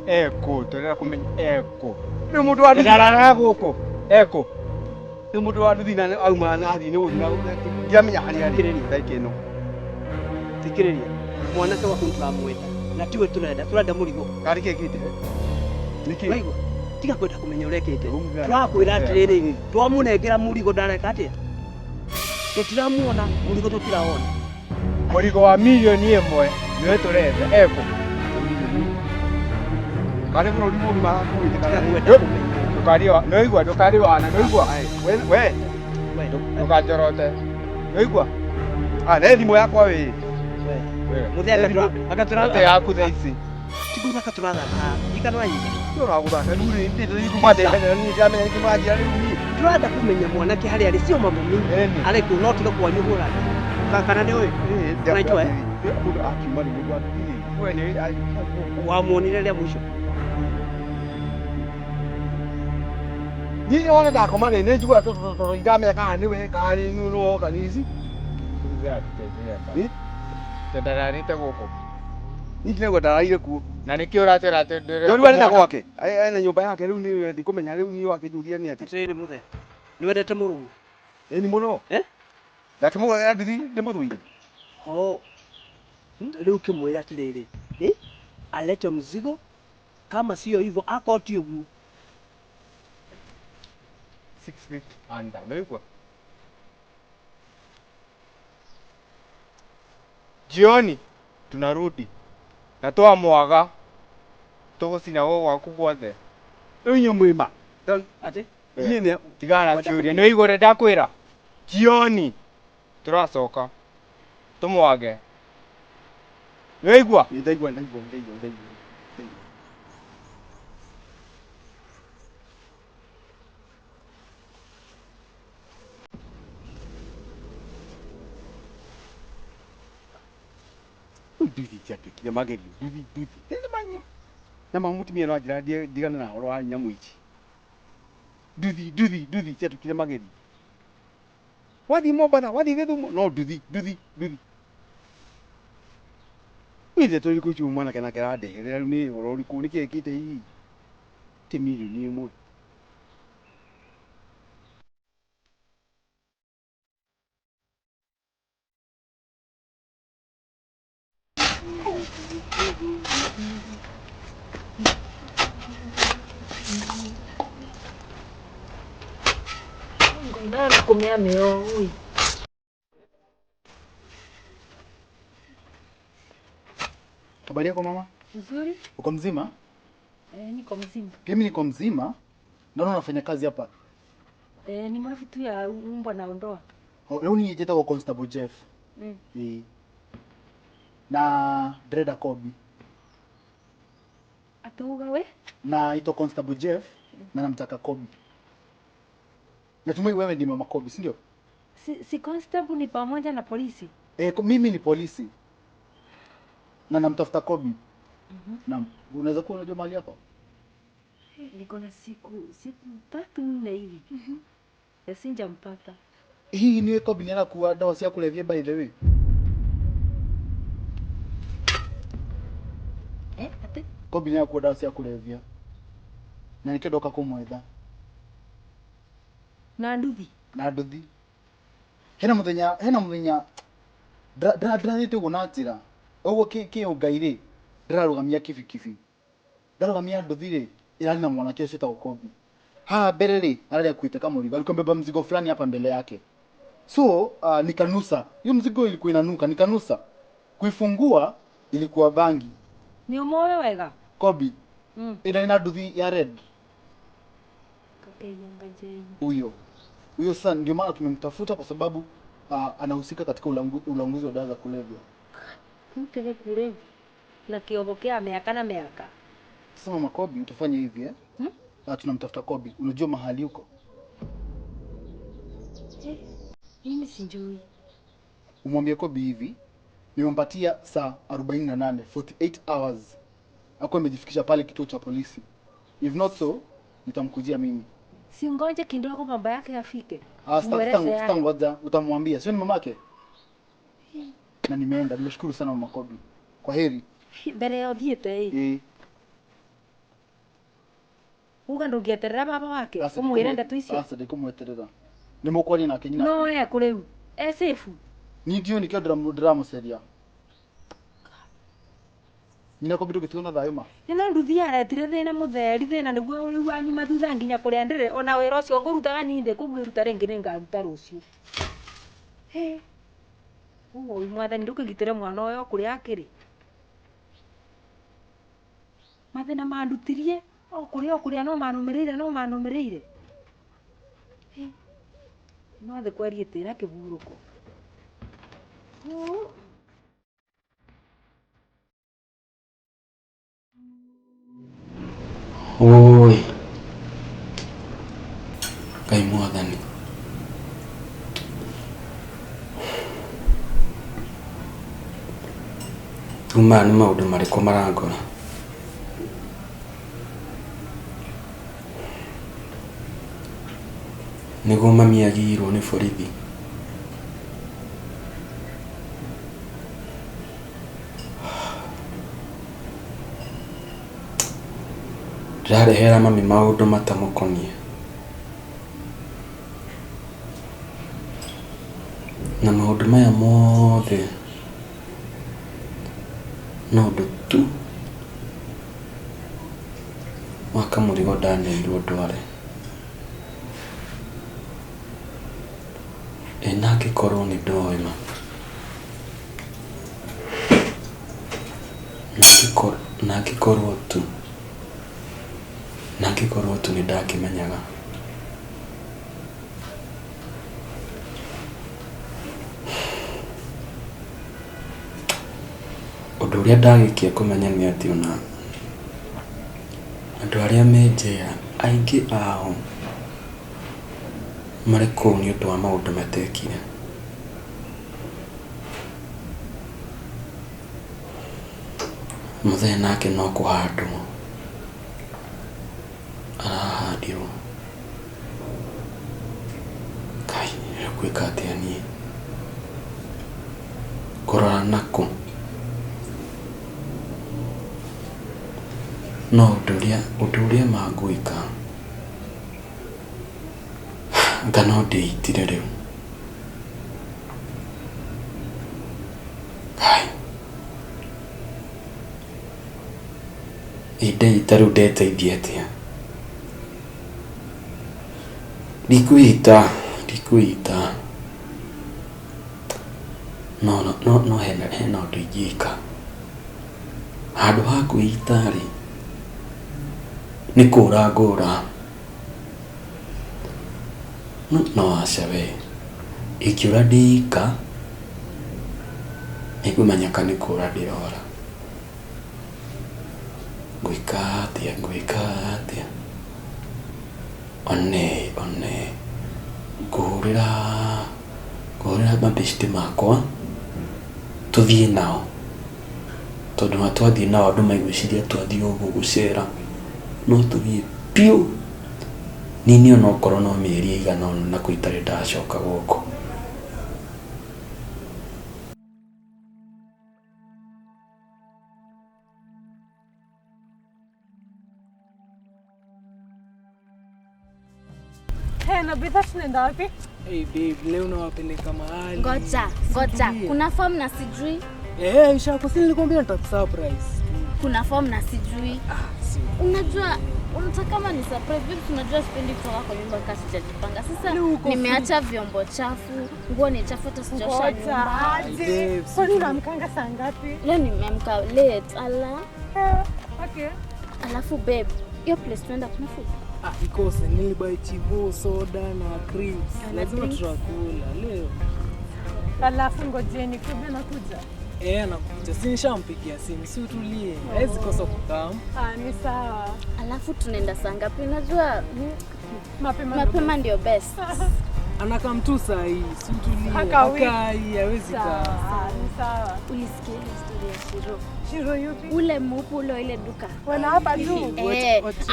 Eko, tũrenda kũmenya eko. Rĩu mũndũ wa nduthi Ndararaga gũkũ. Eko. Rĩu mũndũ wa nduthi na auma na athiĩ nĩ gũthiĩ na ndiramenya harĩa arĩ ndagĩka ĩno. Thikĩrĩria, mwanake waku nĩtũramwenda na tiwe tũrenda, tũrenda mũrigo. Karĩ kĩ kĩte? Nĩkĩ? Waigua? Tiga kwenda kũmenya ũrĩa ekĩte. Tũrakwĩra atĩrĩrĩ, twamũnengera mũrigo ndareka atĩa? Tũtiramuona, mũrigo tũtiraona. Mũrigo wa milioni ĩmwe nĩwe tũretha ekũ. Karĩ bũrũri mũgima hakuhĩ kana ndũkarie nĩwaigua ndũkarie wana nĩwaigua we ndũkanjorote nĩwaigua ah ne thimũ yakwa wĩ Mũthee agatũra Ate yaku thaa ici ti gũthaka tũrathaka nyika nĩwanyita ũragũthaka rĩu rĩ ndĩramenya nĩkĩ mũranjĩra rĩu niĩ tũrenda kũmenya mwanake harĩa arĩ sio mambo mingi arĩ kũ no tiga kwanyu hũrana kana nĩ ũĩ unaitwa eh mũndũ akiuma nĩ mũndũ athiĩ we nĩ wamuonire rĩa mũico niĩ wona ndakoma rĩ nĩ njiguaga tondũ ndamenya kana nĩ we kana nĩ nĩ woka nĩ ici Ndararĩte gũkũ niĩ ndinaigua ndararire kuo na nĩkĩo ũratwĩra atĩ rĩu arĩ na gwake ena nyũmba yake rĩu nĩ ndikũmenya rĩu niĩ wakĩnjũria nĩ atĩ atĩrĩrĩ mũthee nĩ wendete mũrũguo ĩni mũno ndakĩmũgũrĩra nduthi ndĩmũthũire oh rĩu kĩmwĩra atĩrĩrĩ eh alete mzigo kama sio hivyo akorwo ti ũguo 6 feet under nĩwaigua jioni tunarudi na twamwaga tũgũcina gũkũ gwaku guothe rĩu inyuĩ mwĩma atĩ niĩ nĩ tigana na ciũria nĩwaigua ũrĩa ndakwĩra jioni tũracoka tũmwage nĩwaigua ndaigua ndaigua ndaigua ndaigua nduthi ciatuĩkire magerio nduthi nduthi nĩ na ma mũtumia no anjĩra ndigane na ũhoro wa nyamũ ici nduthi nduthi nduthi ciatuĩkire magerio wathiĩ Mombatha wathiĩ Gĩthumo no nduthi nduthi nduthi nĩ ndeto irĩkũ icio mwanake nake arandeherera rĩu nĩ ũhoro ũrĩkũ nĩkĩ ekĩte hihi ti milioni ĩmwe Ngoinana kumea mĩo ui. Habari yako mama? Nzuri. Uko mzima? Eh, niko mzima. Mimi niko mzima. Naona unafanya kazi hapa. Eh, ni mafi tu ya umbwa naondoa. Oh, Rĩu niĩ njĩtagwo Constable Jeff. Ĩĩ. Na ndĩrenda Kobi. Atuga we? Na itwa Constable Jeff na namtaka Kobi. Natumai wewe ni mama Kobi, si ndio? Si constable ni pamoja na polisi. Eh, mimi ni polisi. Na namtafuta Kobi. Naam. Unaweza kuwa unajua mahali hapo? Niko na siku 3 4 hivi. Mm-hmm. Sinjampata. Hii niwe Kobi ni anakuwa dawa cia kulevya by the way. Eh, ate? Kobi ni anakuwa dawa cia kulevya. Na nikio ndoka kumwetha. Na nduthi. Na nduthi. Hena muthenya ndrathiĩte ũguo na njĩra. Ũguo kĩ ũngai rĩ, ndĩrarũgamia kibikibi. Ndarũgamia nduthi rĩ, ĩrarĩ na mwanake ũcio wĩtagwo Kobi. Haha mbere rĩ, ararĩ akuĩte kamũrigo, alikuwa amebeba mzigo fulani hapa mbele yake. So, nikanusa. Hiyo mzigo ilikuwa inanuka, nikanusa. Kuifungua ilikuwa bangi. Ni umoe wega? Kobi. Ĩrarĩ na nduthi ya red. Huyo. Huyo sasa ndio maana tumemtafuta kwa sababu anahusika katika ulanguzi wa dawa za kulevya. Mtu kulevya. Na kiobokea miaka na miaka. Sasa mama Kobi utafanya hivi eh? Tunamtafuta Kobi. Unajua mahali yuko? Mimi sijui. Umwambie Kobi hivi, nimempatia saa 48, 48 hours. Akuwe amejifikisha pale kituo cha polisi. If not so, nitamkujia mimi. Si ngoje kidogo baba yake afike. Sitangoja, utamwambia. Sio ni mamake? Na nimeenda, nimeshukuru sana mama Kobi. Kwa heri. Mbere ya thiete ii. Uga ndũngĩeterera baba wake ũmwĩre ndeto icio. Aca ndikumweterera. Nĩ mũkwaria nake nyina. No ekũ rĩu. E safe. Ni ndiũĩ nĩkĩo ndĩramũceria. Nyina kombi ndũngĩtigwo na thayũ ma. Nĩ nduthi aretire thĩna mũtheri thĩna nĩguo rĩu wanyuma thutha nginya kũrĩa ndĩrĩ ona wĩra ũcio ngũrutaga niĩ ndĩ kũwĩruta rĩngĩ nĩngaruta rũciũ. Hĩ. Ũũ mwathani ndũkĩgitĩre mwana ũyũ kũrĩa akĩrĩ. Mathĩna mandutirie o kũrĩa no manũmĩrĩire. Hĩ. No thĩ kwarie tĩra kĩhurũko. Oi. Ngai mwathani. Rĩu maya nĩ maũndũ marĩkũ marangora? Nĩguo mami agĩirwo nĩ borithi. Ndĩrarehera mami maũndũ matamũkoniĩ. Na maũndũ maya mothe no ũndũ tu wa kamũrigo ndaneirwo ndware. Ĩ na angĩkorwo nĩ ndoĩ ma. Na angĩkorwo tu nĩ ndakĩmenyaga. Ũndũ ũrĩa ndagĩkia kũmenya nĩ atĩ ona andũ arĩa me njera aingĩ ao marĩ kũu nĩ ũndũ wa maũndũ matekire. Mũthee nake no kũhandwo arahandirwo. Kai, rĩu ngwĩka atĩa niĩ? Ngũrora nakũ? No ũndũ ũrĩa ma ngwĩka anga no ndĩitire rĩu. Kai. Ĩ ndeita rĩu ndeteithia atĩa? Ndikwĩita. No hena ũndũ ingĩka. Handũ ha kwĩita rĩ, nĩ kũra ngũra. No aca we, ingĩũra ndĩika, nĩngũmenyeka nĩ kũra ndĩrora. Ngwĩka atĩa? One, ngũhũrĩra mabeshte makwa tũthiĩ nao. Tondũ ona twathiĩ nao andũ megwĩciria twathiĩ ũguo gũcera. No tũthiĩ biũ. Niĩ ona okorwo no mĩeri ĩigana ũna na kũu itarĩ ndacoka gũkũ. Hey, na bidhaa tunaenda wapi? Hey babe, leo nawapeleka mahali. Ngoja. Kuna form na sijui. Ishako, si nilikwambia nitakusurprise. Kuna form na sijui. Unajua unataka kama ni surprise babe, unajua sipendi kutoka kwa nyumba kama sijajipanga. Sasa nimeacha vyombo chafu, nguo ni chafu hata sijaosha nyumba. Kwani unaamkanga saa ngapi? Leo nimeamka late, ala. Okay. Alafu babe, hiyo place tunaenda kuna food. Ikose nilibuy chivo, soda na crisps. Lazima tutakula leo. Alafu ngojeni kubwa nakuja. Anakuja. Si nishampigia simu, si utulie. Haizi kosa kukam. Ni sawa. Alafu tunaenda saa ngapi? Unajua mapema ndio best. Anakam tu saa hii, si utulie. Hakai, hawezi kaa. Ni sawa. Ulisikia ile story ya Shiro? Shiro yupi? Ule mupu ule ile duka. Wana hapa juu.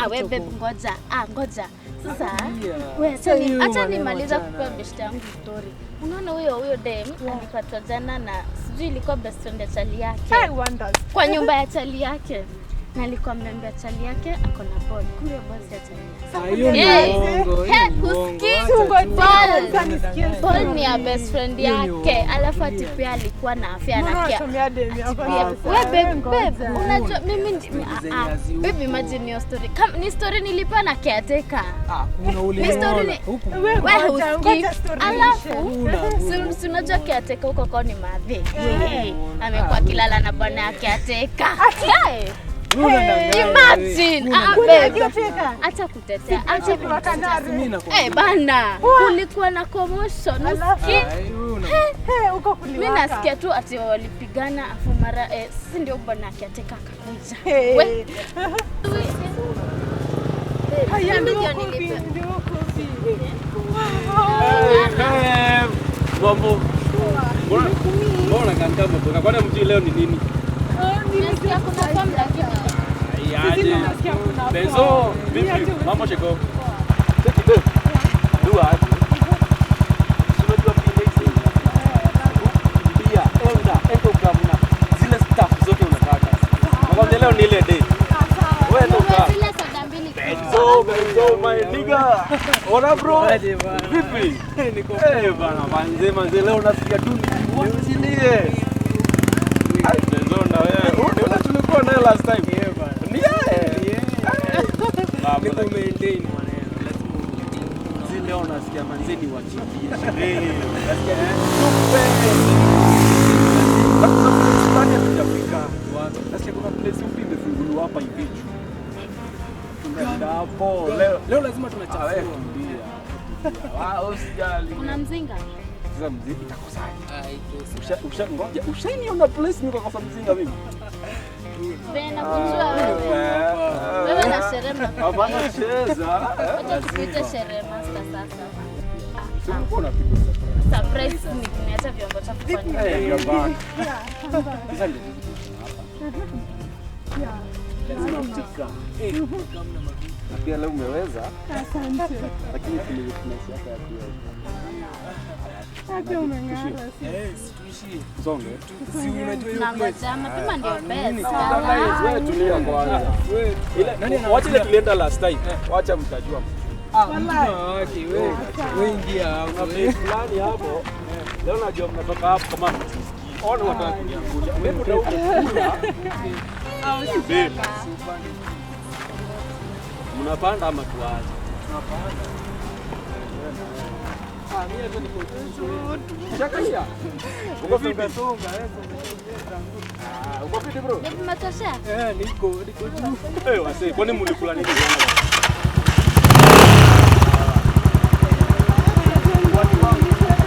Awe babe ngoja. Ngoja. Sasa wewe acha nimaliza kupa best yangu story. Unaona huyo dem alipatwa jana na sijui ilikuwa best friend ya chali yake. I wonder. Kwa nyumba ya chali yake. Na alikuwa ameambia chali yake ako na ball. Kumbe ball si ya chali Ah, yake. hiyo ni Eh, uongo, hiyo eh, ni uongo. husikii? Acha tu. Ball. Nisikie Ball ni ya best friend Hiyo ni yake. uongo. Alafu ati pia alikuwa na afya Mbona na pia. wasomea demu yako Pia, sasa? we babe, Ngoja. babe, unajua mimi babe, imagine your story. Kama ni story nilipewa na caretaker. Kuna Ni ule story ni huku. we Ngoja, husikii. ngoja story Alafu Huna, si unajua caretaker huko kwao ni madhe. Amekuwa akilala na bwana ya caretaker. Hey. Imagine. Ah, Kuna babe. caretaker? Acha kutetea, acha Sisi kutetea. Mimi Eh, bana, kulikuwa na commotion. Usikii? Hey, huko Mi kuliwaka. nasikia tu ati walipigana afu mara si ndio bwana akiateka akakuja. Hey. We. Haya, Mimi ndio ndio kofi, nilipe- ndio kofi. Mambo. Mbona kanta mboka? Kwani mjui leo ni nini? Nasikia kuna form lakini Aje. nasikia kuna form. Benzo, vipi? Mambo sheko. Cheki babe. Dua aje. Si unajua pia hizi. Pia enda, enda ukamna zile stuff zote unataka. Nakwambia leo ni ile day. Wewe enda uka. zile soda mbili. Benzo, Benzo my nigga. Ona bro. Vipi? Eh bana, manze manze leo nasikia tu nijiwachilie. Ai Benzo na wewe. Wewe ndio tulikuwa naye last time. Ni yeye. Niko maintain maneno. Lazima umaintain. Zi leo nasikia manze ni wachilie sherehe. Nasikia ni tupe. Na kuna place fulani hatujafika. Nasikia kuna place mpya imefunguliwa hapa hivi juu. Tunaenda hapo. Leo Leo lazima Ah, wewe tunachafua. tulia. Ah, usijali. Kuna mzinga? Sasa mzinga itakosaje? Usha ngoja, ushainiona place nikakosa mzinga mimi? Venye nakujua wewe. Wewe na sherehe Hapana cheza. Wacha tukuite sherehe master sasa. Si ulikuwa unapigwa surprise. Surprise ni kuniacha vyombo chafu kwa nyumba. Eh, you're back. Sasa ndio lazima utika. Na pia leo umeweza. Asante. Lakini kuna weakness yako ya pia. Hata umeng'ara. Eh, tuishie. Songe. Si unajua hiyo place. Tunangoja mapema ndio best. Wewe tulia kwanza. Wewe Ile Nani wacha ile tulienda last time. Wacha mtajua. Ah, mtu na wake wewe. Wewe ingia hapo. Kuna place fulani hapo. Leo najua mnatoka hapo kama mjisikii. Ona wataka kuniangusha. Mimi ndio ukikula. Babe. Mnapanda ama tuache? Tunapanda. Ah, mimi hata niko juu. Chakalia. Uko vipi? Songa, wewe songa. Ah, uko vipi bro? Babe, umetosha? Eh, niko juu. Eh, wase, kwani mlikula nini jana? Watu wangu.